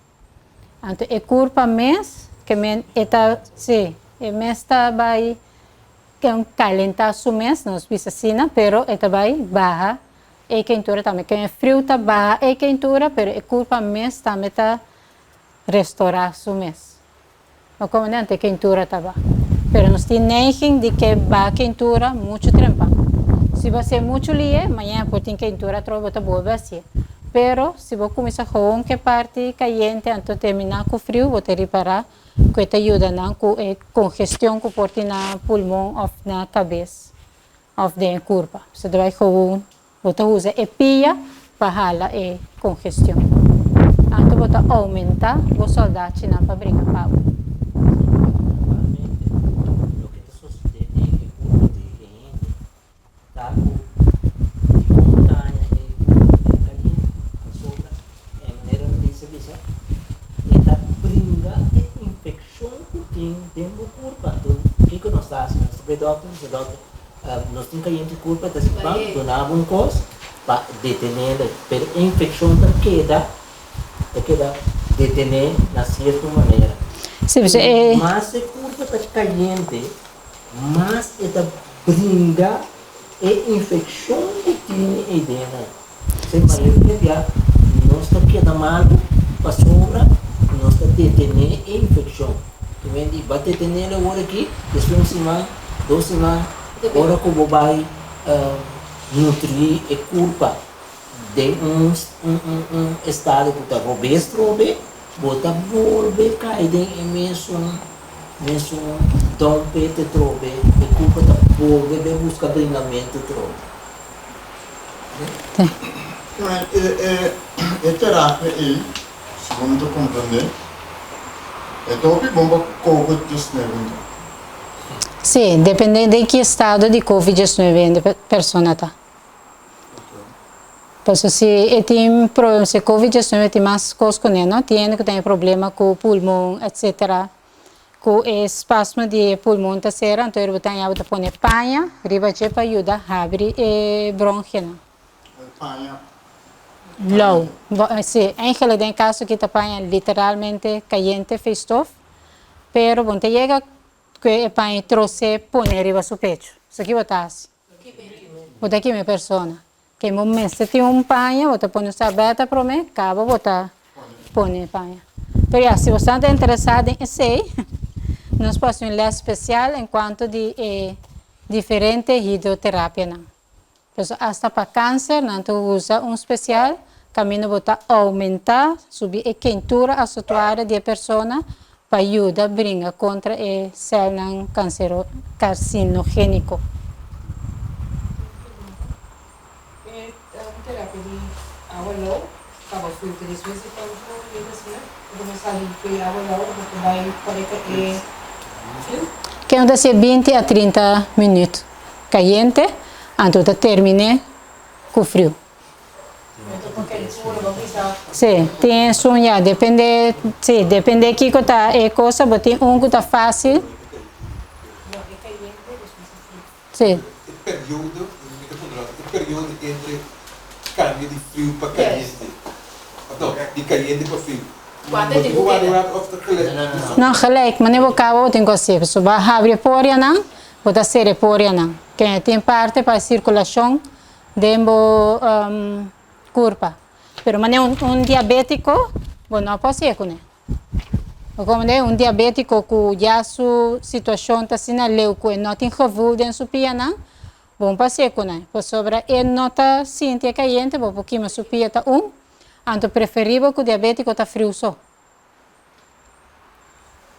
Anto e kurpa mes, ke men e ta, si, e mes ta bai kalentá su mes, nos bisa asina, pero e ta bai baha e keintura tambe. Ken e friu ta baha e keintura, pero e kurpa mes tambe ta restorá su mes. No komo di antes e keintura ta baha. Pero nos tin neiging di ke baha keintura muchu trempan. Si bo hasié muchu lié, mañana por tin keintura atrobe bo ta bolbe hasié. Pero si bo kuminsá gewoon ku e parti kayente anto terminá ku friu, bo ta ripará ku e ta yuda nan ku e kongestion ku por tin na pulmon òf na kabes òf den e kurpa. So ta bai gewoon Bo ta usa e pia pa hala e kongestion. Anto bo ta oumentá bo sòldachinan pa bringa pa bo. Normalmente, loke ta sosodé den e kurpa di e hende ta ku di montaña e kurpa ta bira kaliente, pasobra e manera Melissa bisa e ta bringa e infekshon ku tin den bo kurpa. Anto kiko nos ta hasi? Nos ta bai dòkter, nos ta dòkter. Nos tin kayente kurpa ta si ban duna bo un kos pa detené pero e infekshon ta keda ta keda detené na sierto manera. Mas e kurpa ta kayente mas e ta bringa e infekshon ku tin ei denter. Esei mayoria bia nos ta keda malu pasobra nos ta detené e infekshon. Te men di ba detené awor aki, despues un siman, dos siman, ora ku bo bai nutrí e kurpa den un un estado ku ta robes trobe, bo ta bolbe kai den e mesun mesun dompete trobe, e kurpa ta bolbe bai buska bringamentu trobe. E terapia ei, segun mi ta komprendé, e ta hopi bon pa Covid diesnuebe anto? Sí, depende den ki estado di Covid diesnuebe e persona ta. Pasobra si e tin problema, si Covid diesnuebe tin mas kos kuné, no? Tin hende ku ta tin problema ku pulmon, etcetera. Ku e spasmo di e pulmon ta sera, anto e bo ta haña bo ta pone paña riba dje pa yuda habri e bronchianan. Paña Blou. Si, eigenlijk den e kaso aki ta paña literalmente kayente fe stof, pero bo no ta yega ku e paña trose pone riba su pechu. Esaki bo ta hasi. Bo ta kima e persona. Ke bo mester tin un paña, bo ta pone un sarbeta prome, kaba bo ta pone e paña. Pero ya, si bo ta interesá den esei, nos por hasi un les spesial en kuanto di e diferente hidroterapianan. Pasobra asta pa kanser nan ta usa un spesial kaminda bo ta oumentá, subi e kentura asotuaria di e persona pa yuda bringa kontra e sèlnan kansero karsinogéniko. E terapia di awa lou kaba filter despues di tantu yega asina bo ta sali ku e awa lou bo ta bai koreka e fil. Ken ta hasié binti a 30 minüt kayente anto ta terminé ku friu. Sí, tin esun ya, depende, sí, depende kiko ta e cosa, bo tin un ku ta fácil. Sí. E periodo, mi ta puntra e periodo entre cambio di friu pa caliente, of no, di caliente pa friu, bo tin cu warda un rato of ta gelijk? No, gelijk, manera bo caba bo tin cu haci, pasobra bo a habri e porianan, bo ta cera e porianan, ke tin parte pa e circulacion Den bo kurpa. Pero manera un diabétiko bo no por hasié kuné. Bo komprendé? Un diabétiko ku ya su situashon ta asina leu ku e no tin gevoel den su pianan, bo no por hasié kuné. Pasobra e no ta sinti e kayente, bo por kima su pia ta un. Anto preferibel ku diabétiko ta friu so.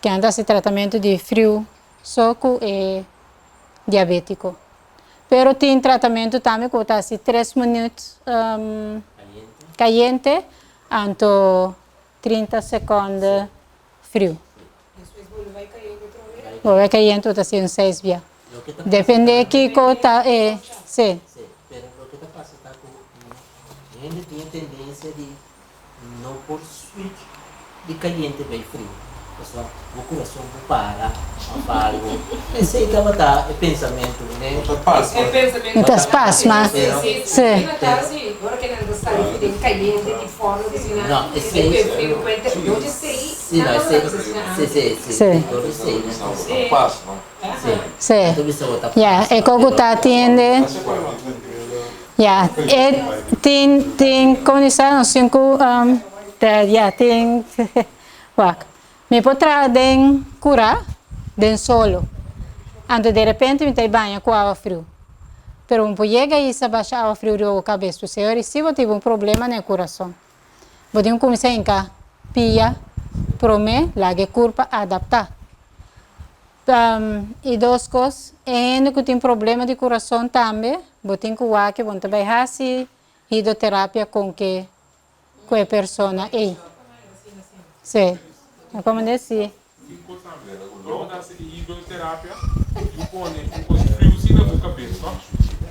Ken ta hasi tratamentu di friu so ku e diabétiko. Pero tin tratamentu tambe ku bo ta hasi tres minüt kayente anto 30 sekònde friu. Bolbe bai kayente bo ta hasi un seis bia. Depende kiko ta e si. Pero loke ta pasa ta ku hende tin e tendensia di No por switch di cayente bay frio pasobra bo curason por para of algo. Esey tabata e pensamento ne. Ta pasma. E ta spasma, si. No, esey. Si, no, esey. Si, si, si. Dor di esey nan ta pasma. Si. Ya, e koku ta atiende. Ya, e tin, tin, komo di sa, nos tin ku, ya, tin, wak. Mi por traha den kurá, den solo. Anto derepente mi ta e baña ku awa friu. Pero bo por yega isa basha awa friu riba bo kabes. P'esei ora si bo tin un problema na e kurason. Bo tin ku kuminsá hinka pia promé, laga e kurpa adaptá. I dos kos, e hende ku tin problema di kurason tambe, bo tin ku wak ke bo no ta bai hasi hidroterapia kon ke ku e persona ei. Sí. Mi komprende? Sí.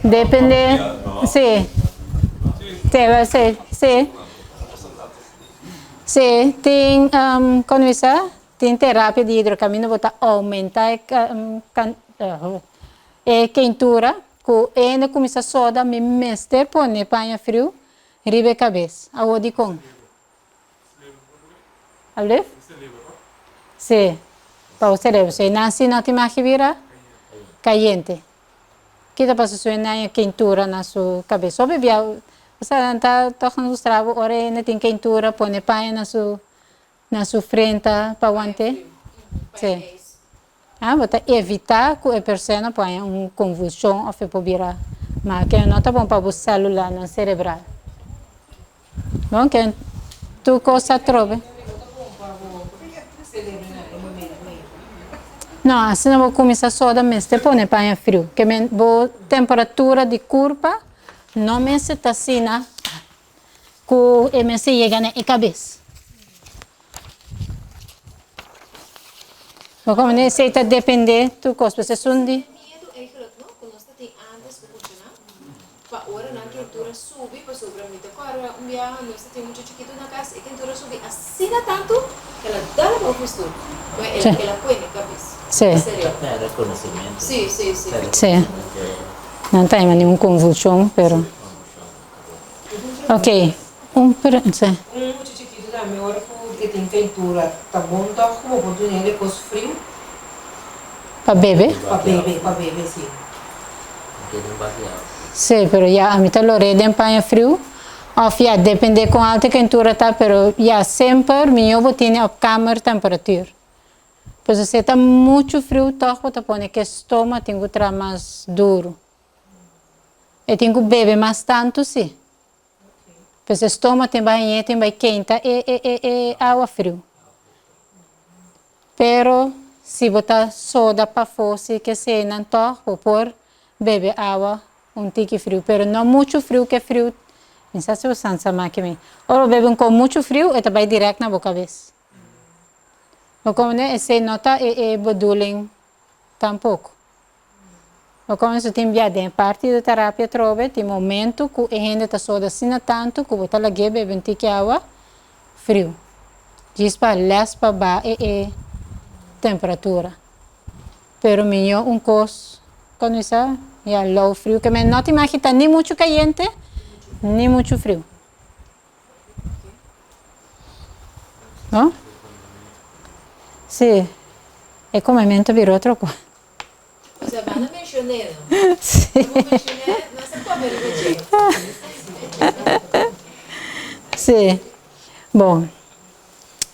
Depende, sí. Sí, sí. Sí, tin, kon bisa? Tin terapia di hidrocaminda bo ta aumenta e e keintura ku e hende kuminsá soda mi mester pone paña friu riba e kabes. Awor dikon? Alblief? Si, pa bo serebro. So e nan si no tin maki bira kayente. Ki ta pasa su e nan e keintura na su kabes? Hopi bia, osea nan ta tòg mustra bo ora e hende tin keintura pone paña na su Na su frenta pa want'é? Sí. Ah, bo ta evitá ku e persona por haña un konvulshon òf e por bira mal. Ke no ta bon pa bo sélulanan serebral. Bon, ke tur kos atrobe. No, asina bo kuminsá soda mester pone paña friu. Ke men bo temperatura di kurpa no mester ta asina. Ku e mester yega na e kabes. Bo komo esei ta depende tur kos, pues esun di. Miedu eigenlijk no, ku nos ta tin antes ku muchanan, pa ora nan kentura subi, pasobra mi ta kòrda un biaha nos ta tin mucha chikitu na kas, e kentura subi asina tantu ku el a dal abou ku stoel, ku el a kue na e kabes. Sí. Sí, sí, sí. Sí. Nan ta hima un konvulshon, pero. Ok, un pre. Un mucha chikitu tambe ora ku e tin keintura ta bon tòg ku bo por duna el e kos friu. Pa bebe? Pa bebe, pa bebe si. Si, pero ya ami ta lor'é den paña friu òf ya depende kon altu e keintura ta pero ya semper mihó bo tene op kamertemperatuur. Pasobra si e ta muchu friu tòg bo ta pone ku e stoma tin ku traha mas duru. E tin ku bebe mas tantu si. Pues e stoma tin bai hañ'é tin bai keinta e e e e awa friu. Pero si bo ta soda pafó si keseinan tòg bo por bebe awa un tiki friu pero no muchu friu ke friu mi sa si bo san sa maki mi. Ora bo bebe un kos muchu friu e ta bai dirèkt na bo kabes. Bo komprende? Esei no ta e e bedoeling tampoko. Bo konoso tin bia den e parti di terapia atrobe tin momento ku e hende ta soda asina tantu ku bo ta lag'é bebe un tiki awa friu djis pa lès pa baha e e temperatura. Pero mihó un kos kon bisa ya lou friu ke men no tin maki ta ni muchu kayente ni muchu friu. No? Sí, e comemento bira otro cosa. O sea, van a mencioné, no? Sí. Como mencioné, no se come riba dje. Sí. Bon.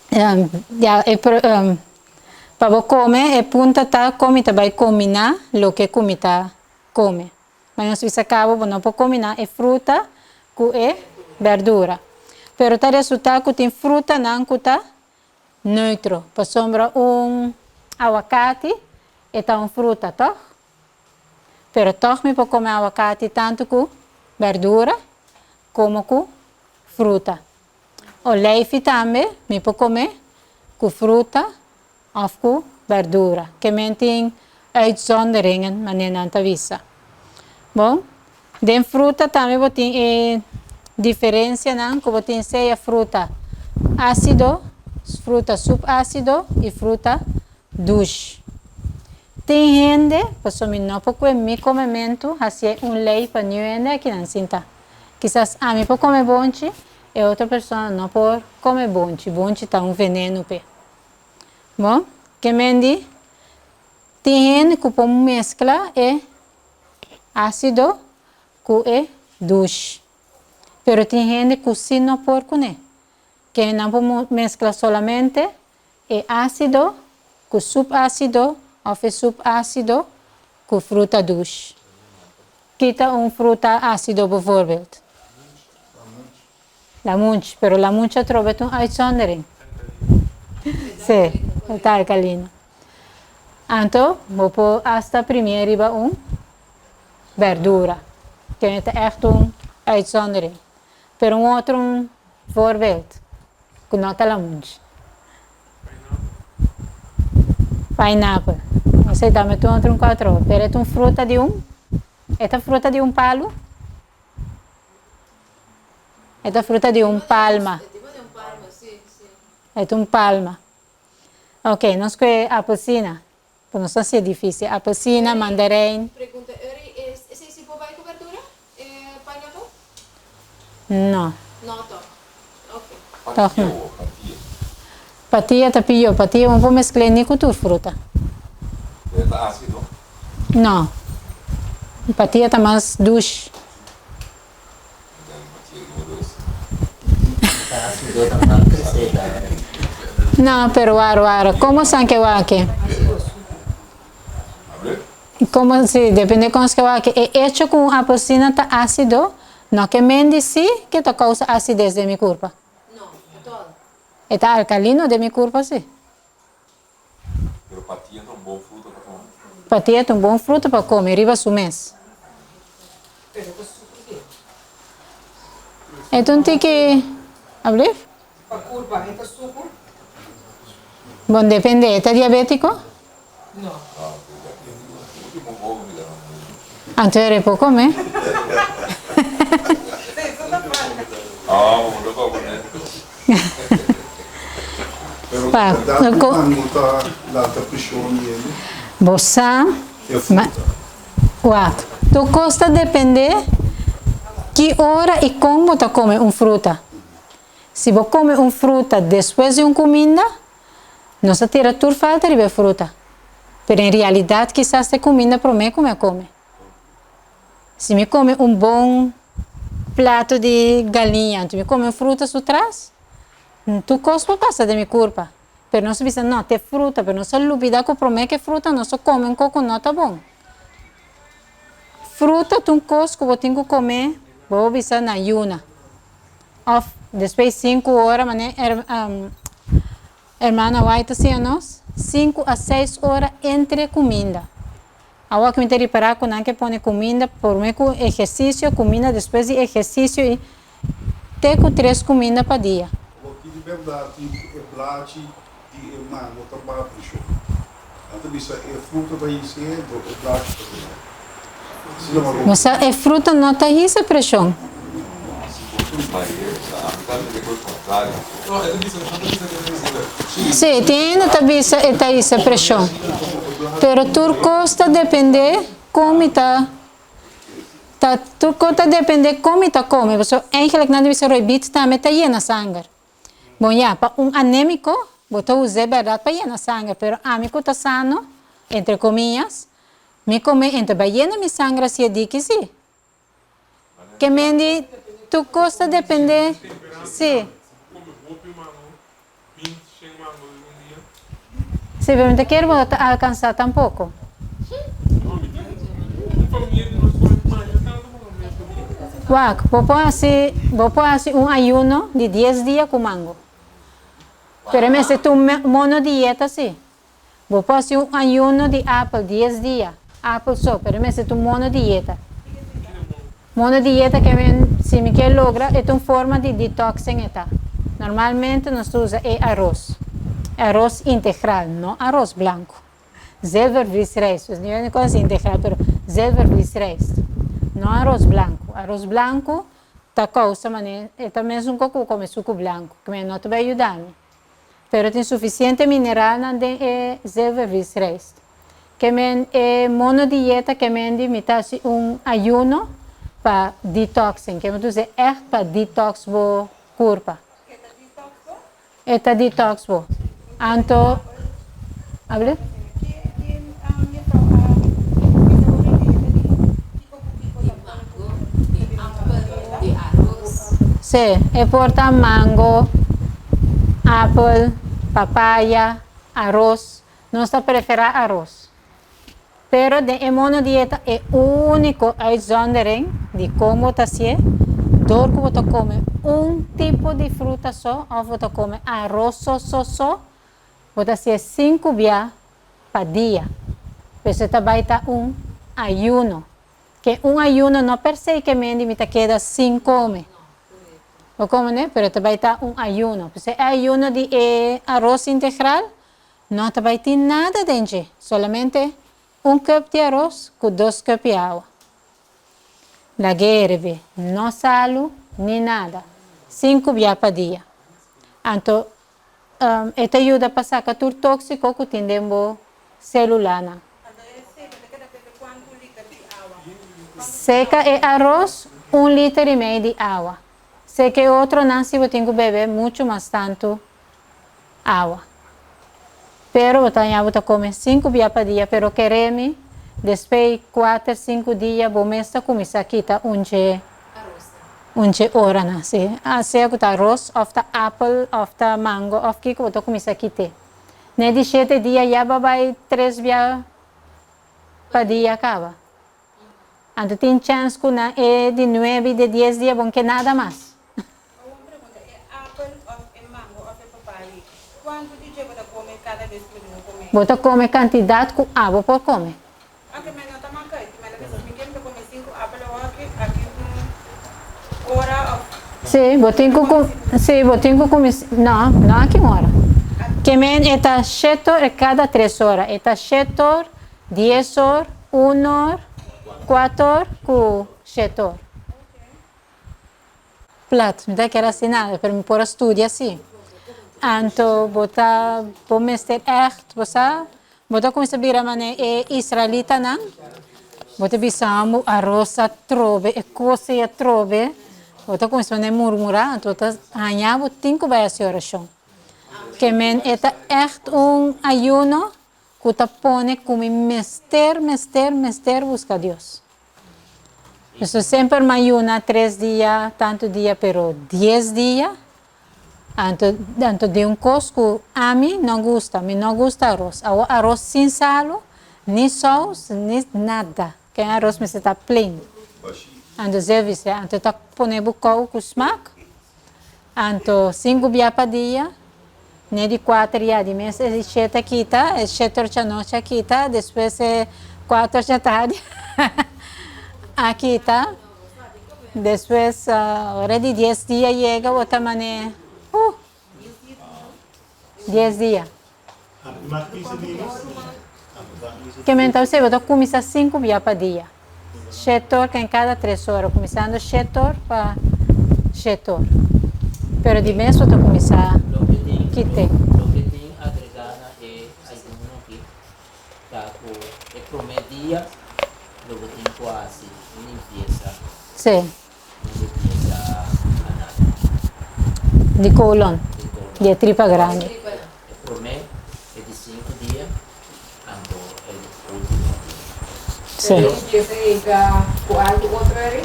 Ya, e pa bo come, e punta ta con mi ta bay combina loke cu mi ta come. Ma nos bisa cabo bo no por combina e fruta cu e berdura. Pero ta resulta cu tin frutanan cu ta neutro. Pasobra un awacati e ta un fruta, toch? Pero tòg mi por kome awakati tantu ku bèrdura komo ku fruta. Oleifi tambe mi por kome ku fruta òf ku bèrdura. Ke men tin uitzonderingen manera nan ta bisa. Bon, den fruta tambe bo tin e diferensianan ku bo tin sea fruta ásido, fruta subásido i fruta dushi. Tin hende, pasobra mi no por kue mi komementu hasié un lei pa niun hende akinan sinta. Kisas ami por kome bonchi, e otro persona no por kome bonchi, bonchi ta un venenu p'e. Bon, ke men di, tin hende ku por meskla e ásido ku e dushi, pero tin hende ku si no por kuné. Ke nan por meskla solamente e ásido ku subásido òf e subásido ku fruta dushi. Kita un fruta ásido bijvoorbeeld? Lamunchi, pero lamunchi atrobe ta un uitzondering. Sí, e ta alkalino. Anto bo por asta primié riba un bèrdura, ke ta ègt un uitzondering. Pero un otro un voorbeeld ku no ta lamunchi. Pineapple. Esei tambe ta un otro un cuatro, pero e ta un fruta di un, e ta fruta di un palu? E ta fruta di un palma. E ta un palma. Ok, nos kue apelsina. Por nos ta hacié dificil. Apelsina, mandarijn. Pregunta, Uri, esei si por bai cu berdura, e pineapple? No. No toch. Ok. Toch no. Patia ta pió. Patia bo no por mezcl'é ni cu tur fruta. Pero e ta ácido? No. Patia ta mas dushi. No, pero wara wara, como san ke wak? Como si, depende con ke wak. E hecho cu un apelsina ta acido, no ke men di si ke ta causa acidez den mi curpa. E ta alcalino den mi curpa si. Pero patia ta un bon fruta pa come. Patia ta un bon fruta pa come riba su mes. E ta un tiki, ablief? Pa curpa, e ta sucu? Bon, depende, e ta diabetico? No. Anto e por come. Pero berdad cu mango ta lanta presion di hende? Bo sa, E fruta. Wak, tur cos ta depende ki ora y con bo ta come un fruta. Si bo come un fruta despues di un cuminda, Nos a tira tur falta riba e fruta, pero en realidad kisas ta e cuminda prome cu mi a come. Si mi come un bon plato di galiña anto mi come un fruta su tras, tur cos por pasa den mi curpa. Pero nos a bisa no, ta e fruta, pero nos a lubida cu prome cu e fruta nos a come un cos cu no ta bon. Fruta ta un cos cu bo tin cu come, bo bisa na yuna. Of despues sinku ora manera hermana White ta siña nos, sinku a seis ora entre kuminda. Awor ku mi ta ripará ku nan ke pone kuminda promé ku ehersisio, kuminda despues di ehersisio i te ku tres kuminda pa dia. Awor ki di bèrdat tin ku e blachi di e mango ta baha preshon. Nan ta bisa e fruta ta hisa e do e blachi ta bira. Asina bo Bo sa e fruta no ta hisa preshon. Si, tin hende ta bisa e ta hisa preshon. Pero tur kos ta depende kon mi ta ta tur kos ta depende kon mi ta kome. Pasobra eigenlijk nan ta bisa roibit tambe ta yena sanger. Bon ya, pa un anémiko, bo ta us'é bèrdat pa yena sanger, pero ami ku ta sano, entre komillas, mi kome enta bai yena mi sanger asia diki sí. Ke men di tur kos ta dependé, sí. Sí, pero mi ta kere bo no ta alkansá tampoko. Wak, bo por hasi, bo por hasi un ayuno di dies dia ku mango. Pero e mester ta un mono dieta si. Bo por hasi un ayuno di apel dies dia. Apel so, pero mester ta un mono dieta. Mono dieta ke men si mi ke logra e ta un forma di detoxing e ta. Normalmente nos ta usa e aros. Aros integral, no aros blanco. Zilvervliesrijst, pues no kos integral pero zilvervliesrijst. No aros blanco. Aros blanco ta kousa mane e ta mesun kos ku bo kome suku blanco, ke men no ta bai yuda mi. Pero tin sufisiente mineralnan den e zilvervliesrijst. Ke men e mono dieta ke men di mi ta hasi un ayuno pa detoxing. Ke men ta usa ègt pa detox bo kurpa. E ta detox bo. Anto, able? Sí, e por ta mango, apel, papaya, aros. Nos ta preferá aros. Pero den e mono dieta e úniko uitzondering di kon bo ta hasié, dor ku bo ta kome un tipo di fruta so òf bo ta kome aros so so so, bo ta hasié sinku bia pa dia. Pues e ta bai ta un ayuno. Ke un ayuno no per se ke men di mi ta keda sin kome. Bo komprende? Pero e ta bai ta un ayuno. Pues e ayuno di e aros integral No ta bai tin nada den dje, solamente un cup di aros cu dos cup di awa. Lag'é herbe, no salu ni nada, sinku bia pa dia. Anto e ta yuda pa saca tur toxico cu tin den bo celulanan. Seca e aros un liter y mei di awa. Seca e otronan si bo tin cu bebe mucho mas tanto awa. Pero bo ta haña bo ta kome sinku bia pa dia pero kere mi despey kuater sinku dia bo mes ta kuminsá kita un dje un dje oranan si sea ku ta aros òf ta apel òf ta mango òf kiko bo ta kuminsá kit'é. Ne di shete dia ya bo a bai tres bia pa dia kaba. Anto tin chèns ku na e di nuebe i di dies dia bo no ke nada mas. Un pregunta, e apel of e mango of e papai, cuanto di dje bo ta come cada bes cu bo tin cu come? Bo ta come cantidad cu abo por come. Aunke mi no ta manca, e tin mele mi ke mi ta come cinco apel awor aki, aki un ora of. Si, bo tin cu si, bo tin cu come, no, no aki un ora. Ke men e ta shete or cada tres ora, e ta shete or, dies or, un or, cuater or cu shete or. Plat, mi ta kere hasi nada, pero mi por a studia si. Anto bo ta, bo mester ègt, bo sa, bo ta kuminsá bira manera e israelitanan, bo ta bisa bo aros atrobe, e kos ei atrobe, bo ta kuminsá manera murmurá, anto bo ta haña bo tin ku bai hasi orashon. Ke men e ta ègt un ayuno ku ta pone ku mi mester, mester, mester buska Dios. Pasobra semper mi a yuna tres dia, tantu dia, pero dies dia, anto, anto di un kos ku ami no gusta, mi no gusta aros. Awor aros sin salu, ni sous, ni nada. Ken aros mester ta plain. Anto zevise, anto ta pone bo kou ku smak. Anto sinku bia pa dia, ne di kuater ya di mes e shete a kita, e shete or chanochi a kita, despues e kuater or chatardi a kita, despues ora di dies dia yega bo ta mane uh dies dia. Ke men ta bo ta kuminsá sinku bia pa dia. Shete or ken kada tres ora, kuminsando shete or pa shete or. Pero di mes bo ta kuminsá kite. Loke tin agregá na e ayuno aki ta ku e promé dia lo bo tin ku hasi un limpiesa. Sí. Un limpiesa anal. Di kolon. Di e tripa grandi. E promé, e di sinku dia, anto e ultimo dia. Sí. E limpiesa ei ta ku algu otro eri?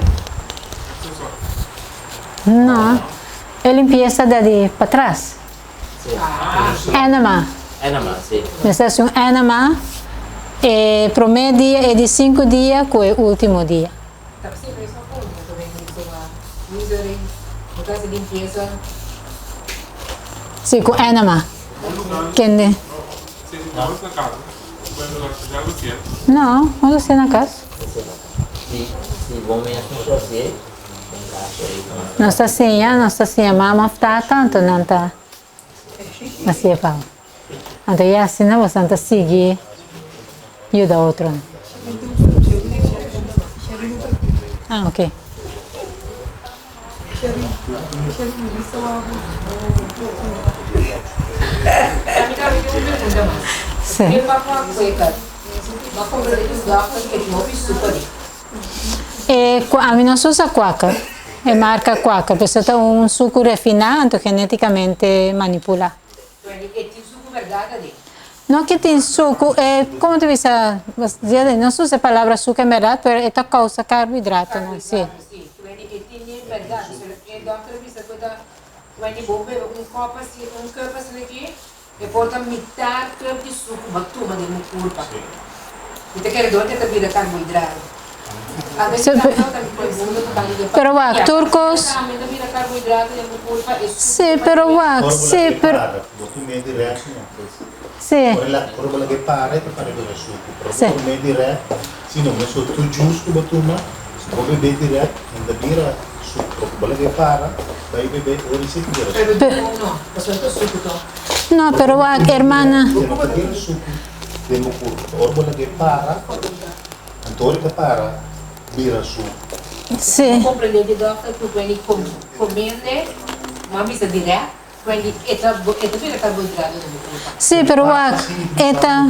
No, e limpiesa ta di patras. Sí. Enema. Enema, sí. Mester hasi un enema e promé dia, e di sinku dia ku e ultimo dia. Ta p'esei mes no puntra ta bini di suma user bo ta hasi limpiesa. Si ku enema. Kende? No, nos hasié na kas. Nos ta siña, nos ta siña mama of tata, anto nan ta hasié pa bo. Anto ya asina boso ta sigui yuda otronan. Ah, ok. Sí. E ami no sa usa Quaker, e marka Quaker, pasobra ta un suku refiná anto genétikamente manipulá. No ke tin suku, e komo ta bisa, no sa usa e palabra suku en bèrdat, pero e ta kousa karbohidratonan, si. Pero wak, tur kos. Sí, pero wak, sí, pero. Sí. Sí. No, pero wak, hermana. Anto ora ta para bira su. Sí. Comprende di dokter cu Wendy comende, ma bisa direct, Wendy e ta e ta bira carbohidrato den bo curpa. Sí, pero wak, e ta.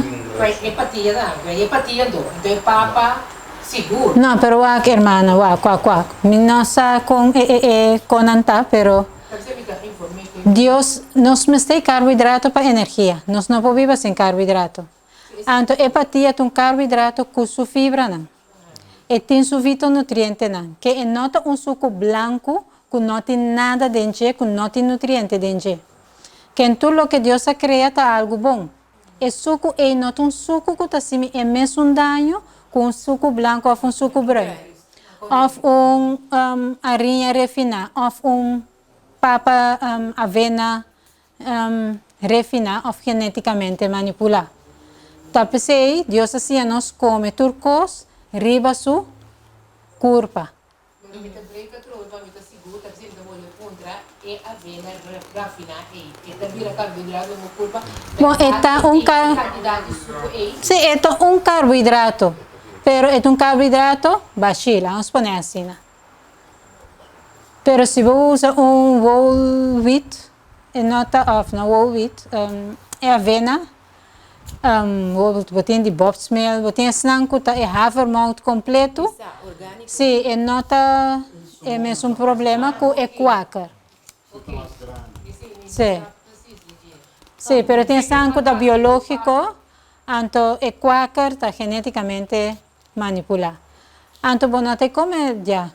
E patilla ta, e patilla anto, anto e papa sigur. No, pero wak hermana, wak, wak, wak. Mi no sa con e e e con nan ta, pero Dios, nos mester carbohidrato pa energia. Nos no por biba sin carbohidrato. Anto e patia ta un karbohidrato ku su fibranan. E tin su vitonutrientenan, ke e no ta un suku blanku ku no tin nada den dje, ku no tin nutriente den dje. Ken tur loke Dios a krea ta algu bon. E suku ei no ta un suku ku ta simi e mesun daño ku un suku blanku òf un suku bruin, òf un ariña refiná, òf un papa avena refiná òf genétikamente manipulá. Ta p'esei Dios a siña nos kome tur kos riba su kurpa. Pero mi ta break atrobe pa mi ta sigur ta p'esei mi ta bolbe puntra e avena rafiná ei e ta bira karbohidrato den bo kurpa? Bon, e ta un kar. Kantidat di suku ei. Sí, e ta un karbohidrato, pero e ta un karbohidrato bashí, laga nos pone asina. Pero si bo usa un whole wheat, e no ta, of no whole wheat, e avena, bo tin di bobsmeel, bo tin esnan ku ta e havermout kompleto, si e no ta e mesun problema ku e kwaker. Si, si, pero tin esnan ku ta biológiko, anto e kwaker ta genétikamente manipulá. Anto bo no ta e kome dja.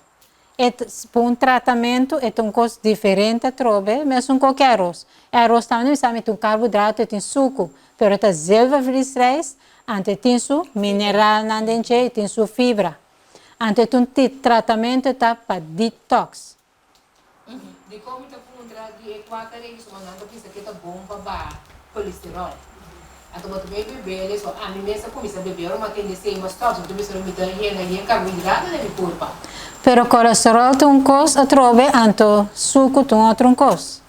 E pa un tratamentu e ta un kos diferente atrobe, mesun koke aros. E aros tambe mi sa mi tin un karbohidrato, e tin suku, pero e ta zilvervliesrijst, anto e tin su mineralnan den dje, e tin su fibra. Anto e ta un tratamentu e ta pa detox. Dikon mi ta puntra di e kuater ei suma nan ta bisa ke ta bon pa baha kolesterol? Anto bo ta bay bebe el so ami mes a kuminsa bebe ora mi a tende esei mi a stop so mi ta bisa mi ta yena yen karbohidrato den mi kurpa. Pero kolesterol ta un kos atrobe anto suku ta un otro un kos.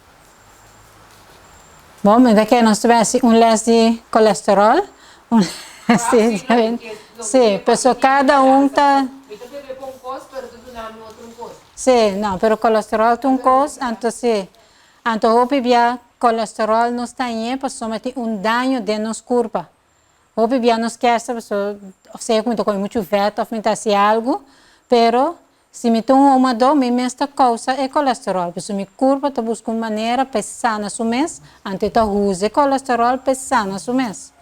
Bon mi ta kere nos ta bay hasi un les di kolesterol un les di diabetes si pasobra kada un ta. Mi ta bebe pa un kos pero ta duna mi otro un kos. Sí, no, pero kolesterol ta un kos, anto sí, anto hopi bia kolesterol nos ta ñe pasobra tin un daño den nos kurpa. Hopi bia nos kier sa pasobra of sea ku mi ta kome muchu vèt of mi ta hasi algu, pero si mi ta un humadó mi mes ta kousa e kolesterol, pasobra mi kurpa ta buska un manera pa e sana su mes, anto e ta usa e kolesterol pa e sana su mes.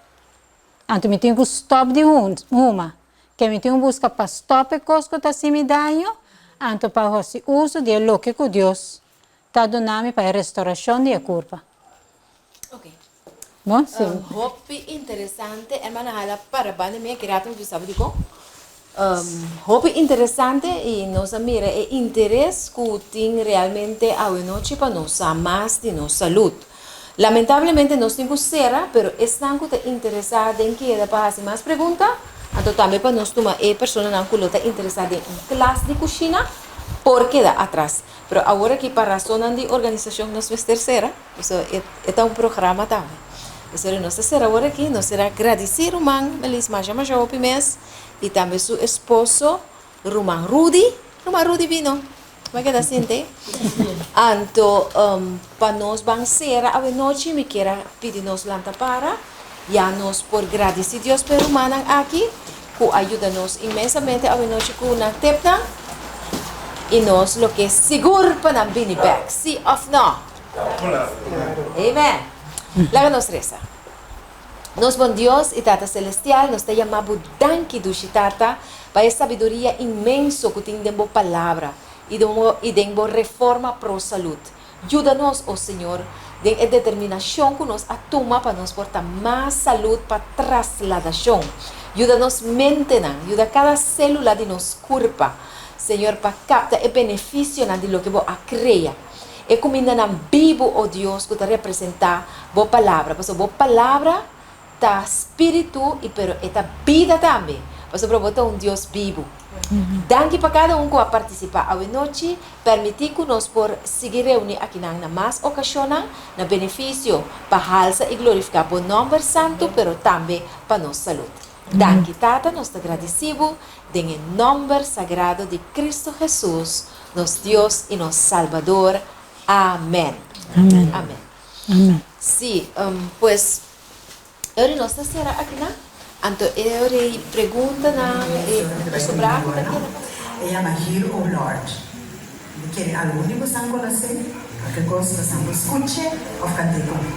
Anto mi tin ku stòp di huma. Ke mi tin ku buska pa stòp e kos ku ta hasi mi daño, anto pa hasi uso di e loke ku Dios ta duna mi pa e restorashon di e kurpa. Bon, si. Hopi interesante, hermana Hala para banda mi a kere rato mi bisa bo dikon. Hopi interesante i nos a mira e interes ku tin realmente awenochi pa nos sa mas di nos salud. Lamentablemente nos tin ku sera, pero esnan ku ta interesá den keda pa hasi mas pregunta, anto tambe pa nos tuma e personanan ku lo ta interesá den un klas di kushina por keda atras. Pero awor aki pa rasonnan di organisashon nos mester sera, pasobra e ta un programa tambe. Pasobra nos ta sera awor aki, nos ser a gradisí ruman Melis masha masha hopi mes i tambe su esposo ruman Rudy, ruman Rudy bino. Bo a keda sinti? Anto, pa nos ban sera awenochi, mi kier a pidi nos lanta para, ya nos por gradisí Dios pa e rumannan aki ku a yuda nos inmensamente awenochi ku nan tepnan, i nos lo ke sigur pa nan bini bèk, sí òf nò? Amen. Laga nos resa. Nos bon Dios i Tata Celestial, nos ta yama Bo danki, dushi Tata, pa e sabiduria inmenso cu tin den Bo Palabra i den Bo reforma pro salud. Yuda nos, o Señor, den e determinacion cu nos a tuma pa nos por ta mas salud pa trasladacion. Yuda nos mentenan, yuda cada celula di nos curpa, Señor, pa capta e beneficionan di loke Bo a crea. E kumindanan bibu, o Dios, ku ta representá Bo Palabra, pasobra Bo Palabra ta spiritu i pero e ta bida tambe, pasobra Bo ta un Dios bibu. Danki pa kada un ku a partisipá awenochi. Permití ku nos por sigui reuní akinan na mas okashonnan na benefisio pa halsa i glorifiká Bo nòmber santu pero tambe pa nos salud. Danki, Tata, nos ta gradisí Bo den e nòmber sagrado di Kristu Hesus, nos Dios i nos Salbador. Amèn. Amèn. Sí, pues, e ora nos ta sera akinan, anto e ora ei preguntanan, e sobrá ku ta keda pa. E yama Hear, O Lord. Mi kere algun di bosan konosé, kualke kos bosan por skuch'é òf kant'é ku mi.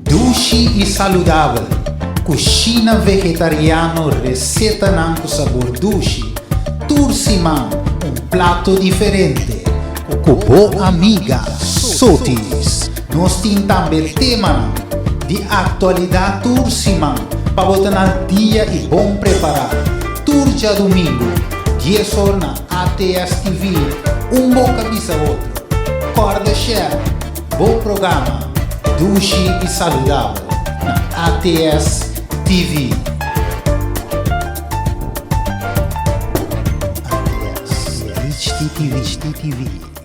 Dushi i saludabel, Kushina vegetariano resetanan ku sabor dushi, tur siman un plato diferente ku bo amiga Sotis. Nos tin tambe temanan di aktualidat tur siman. Pa bo ta na dia i bon prepará, tur djadumingu, dies or na ATS TV, Un Boka Bisa Otro. Kòrda share bo programa Dushi i Saludabel na ATS TV. ATS, HTTV.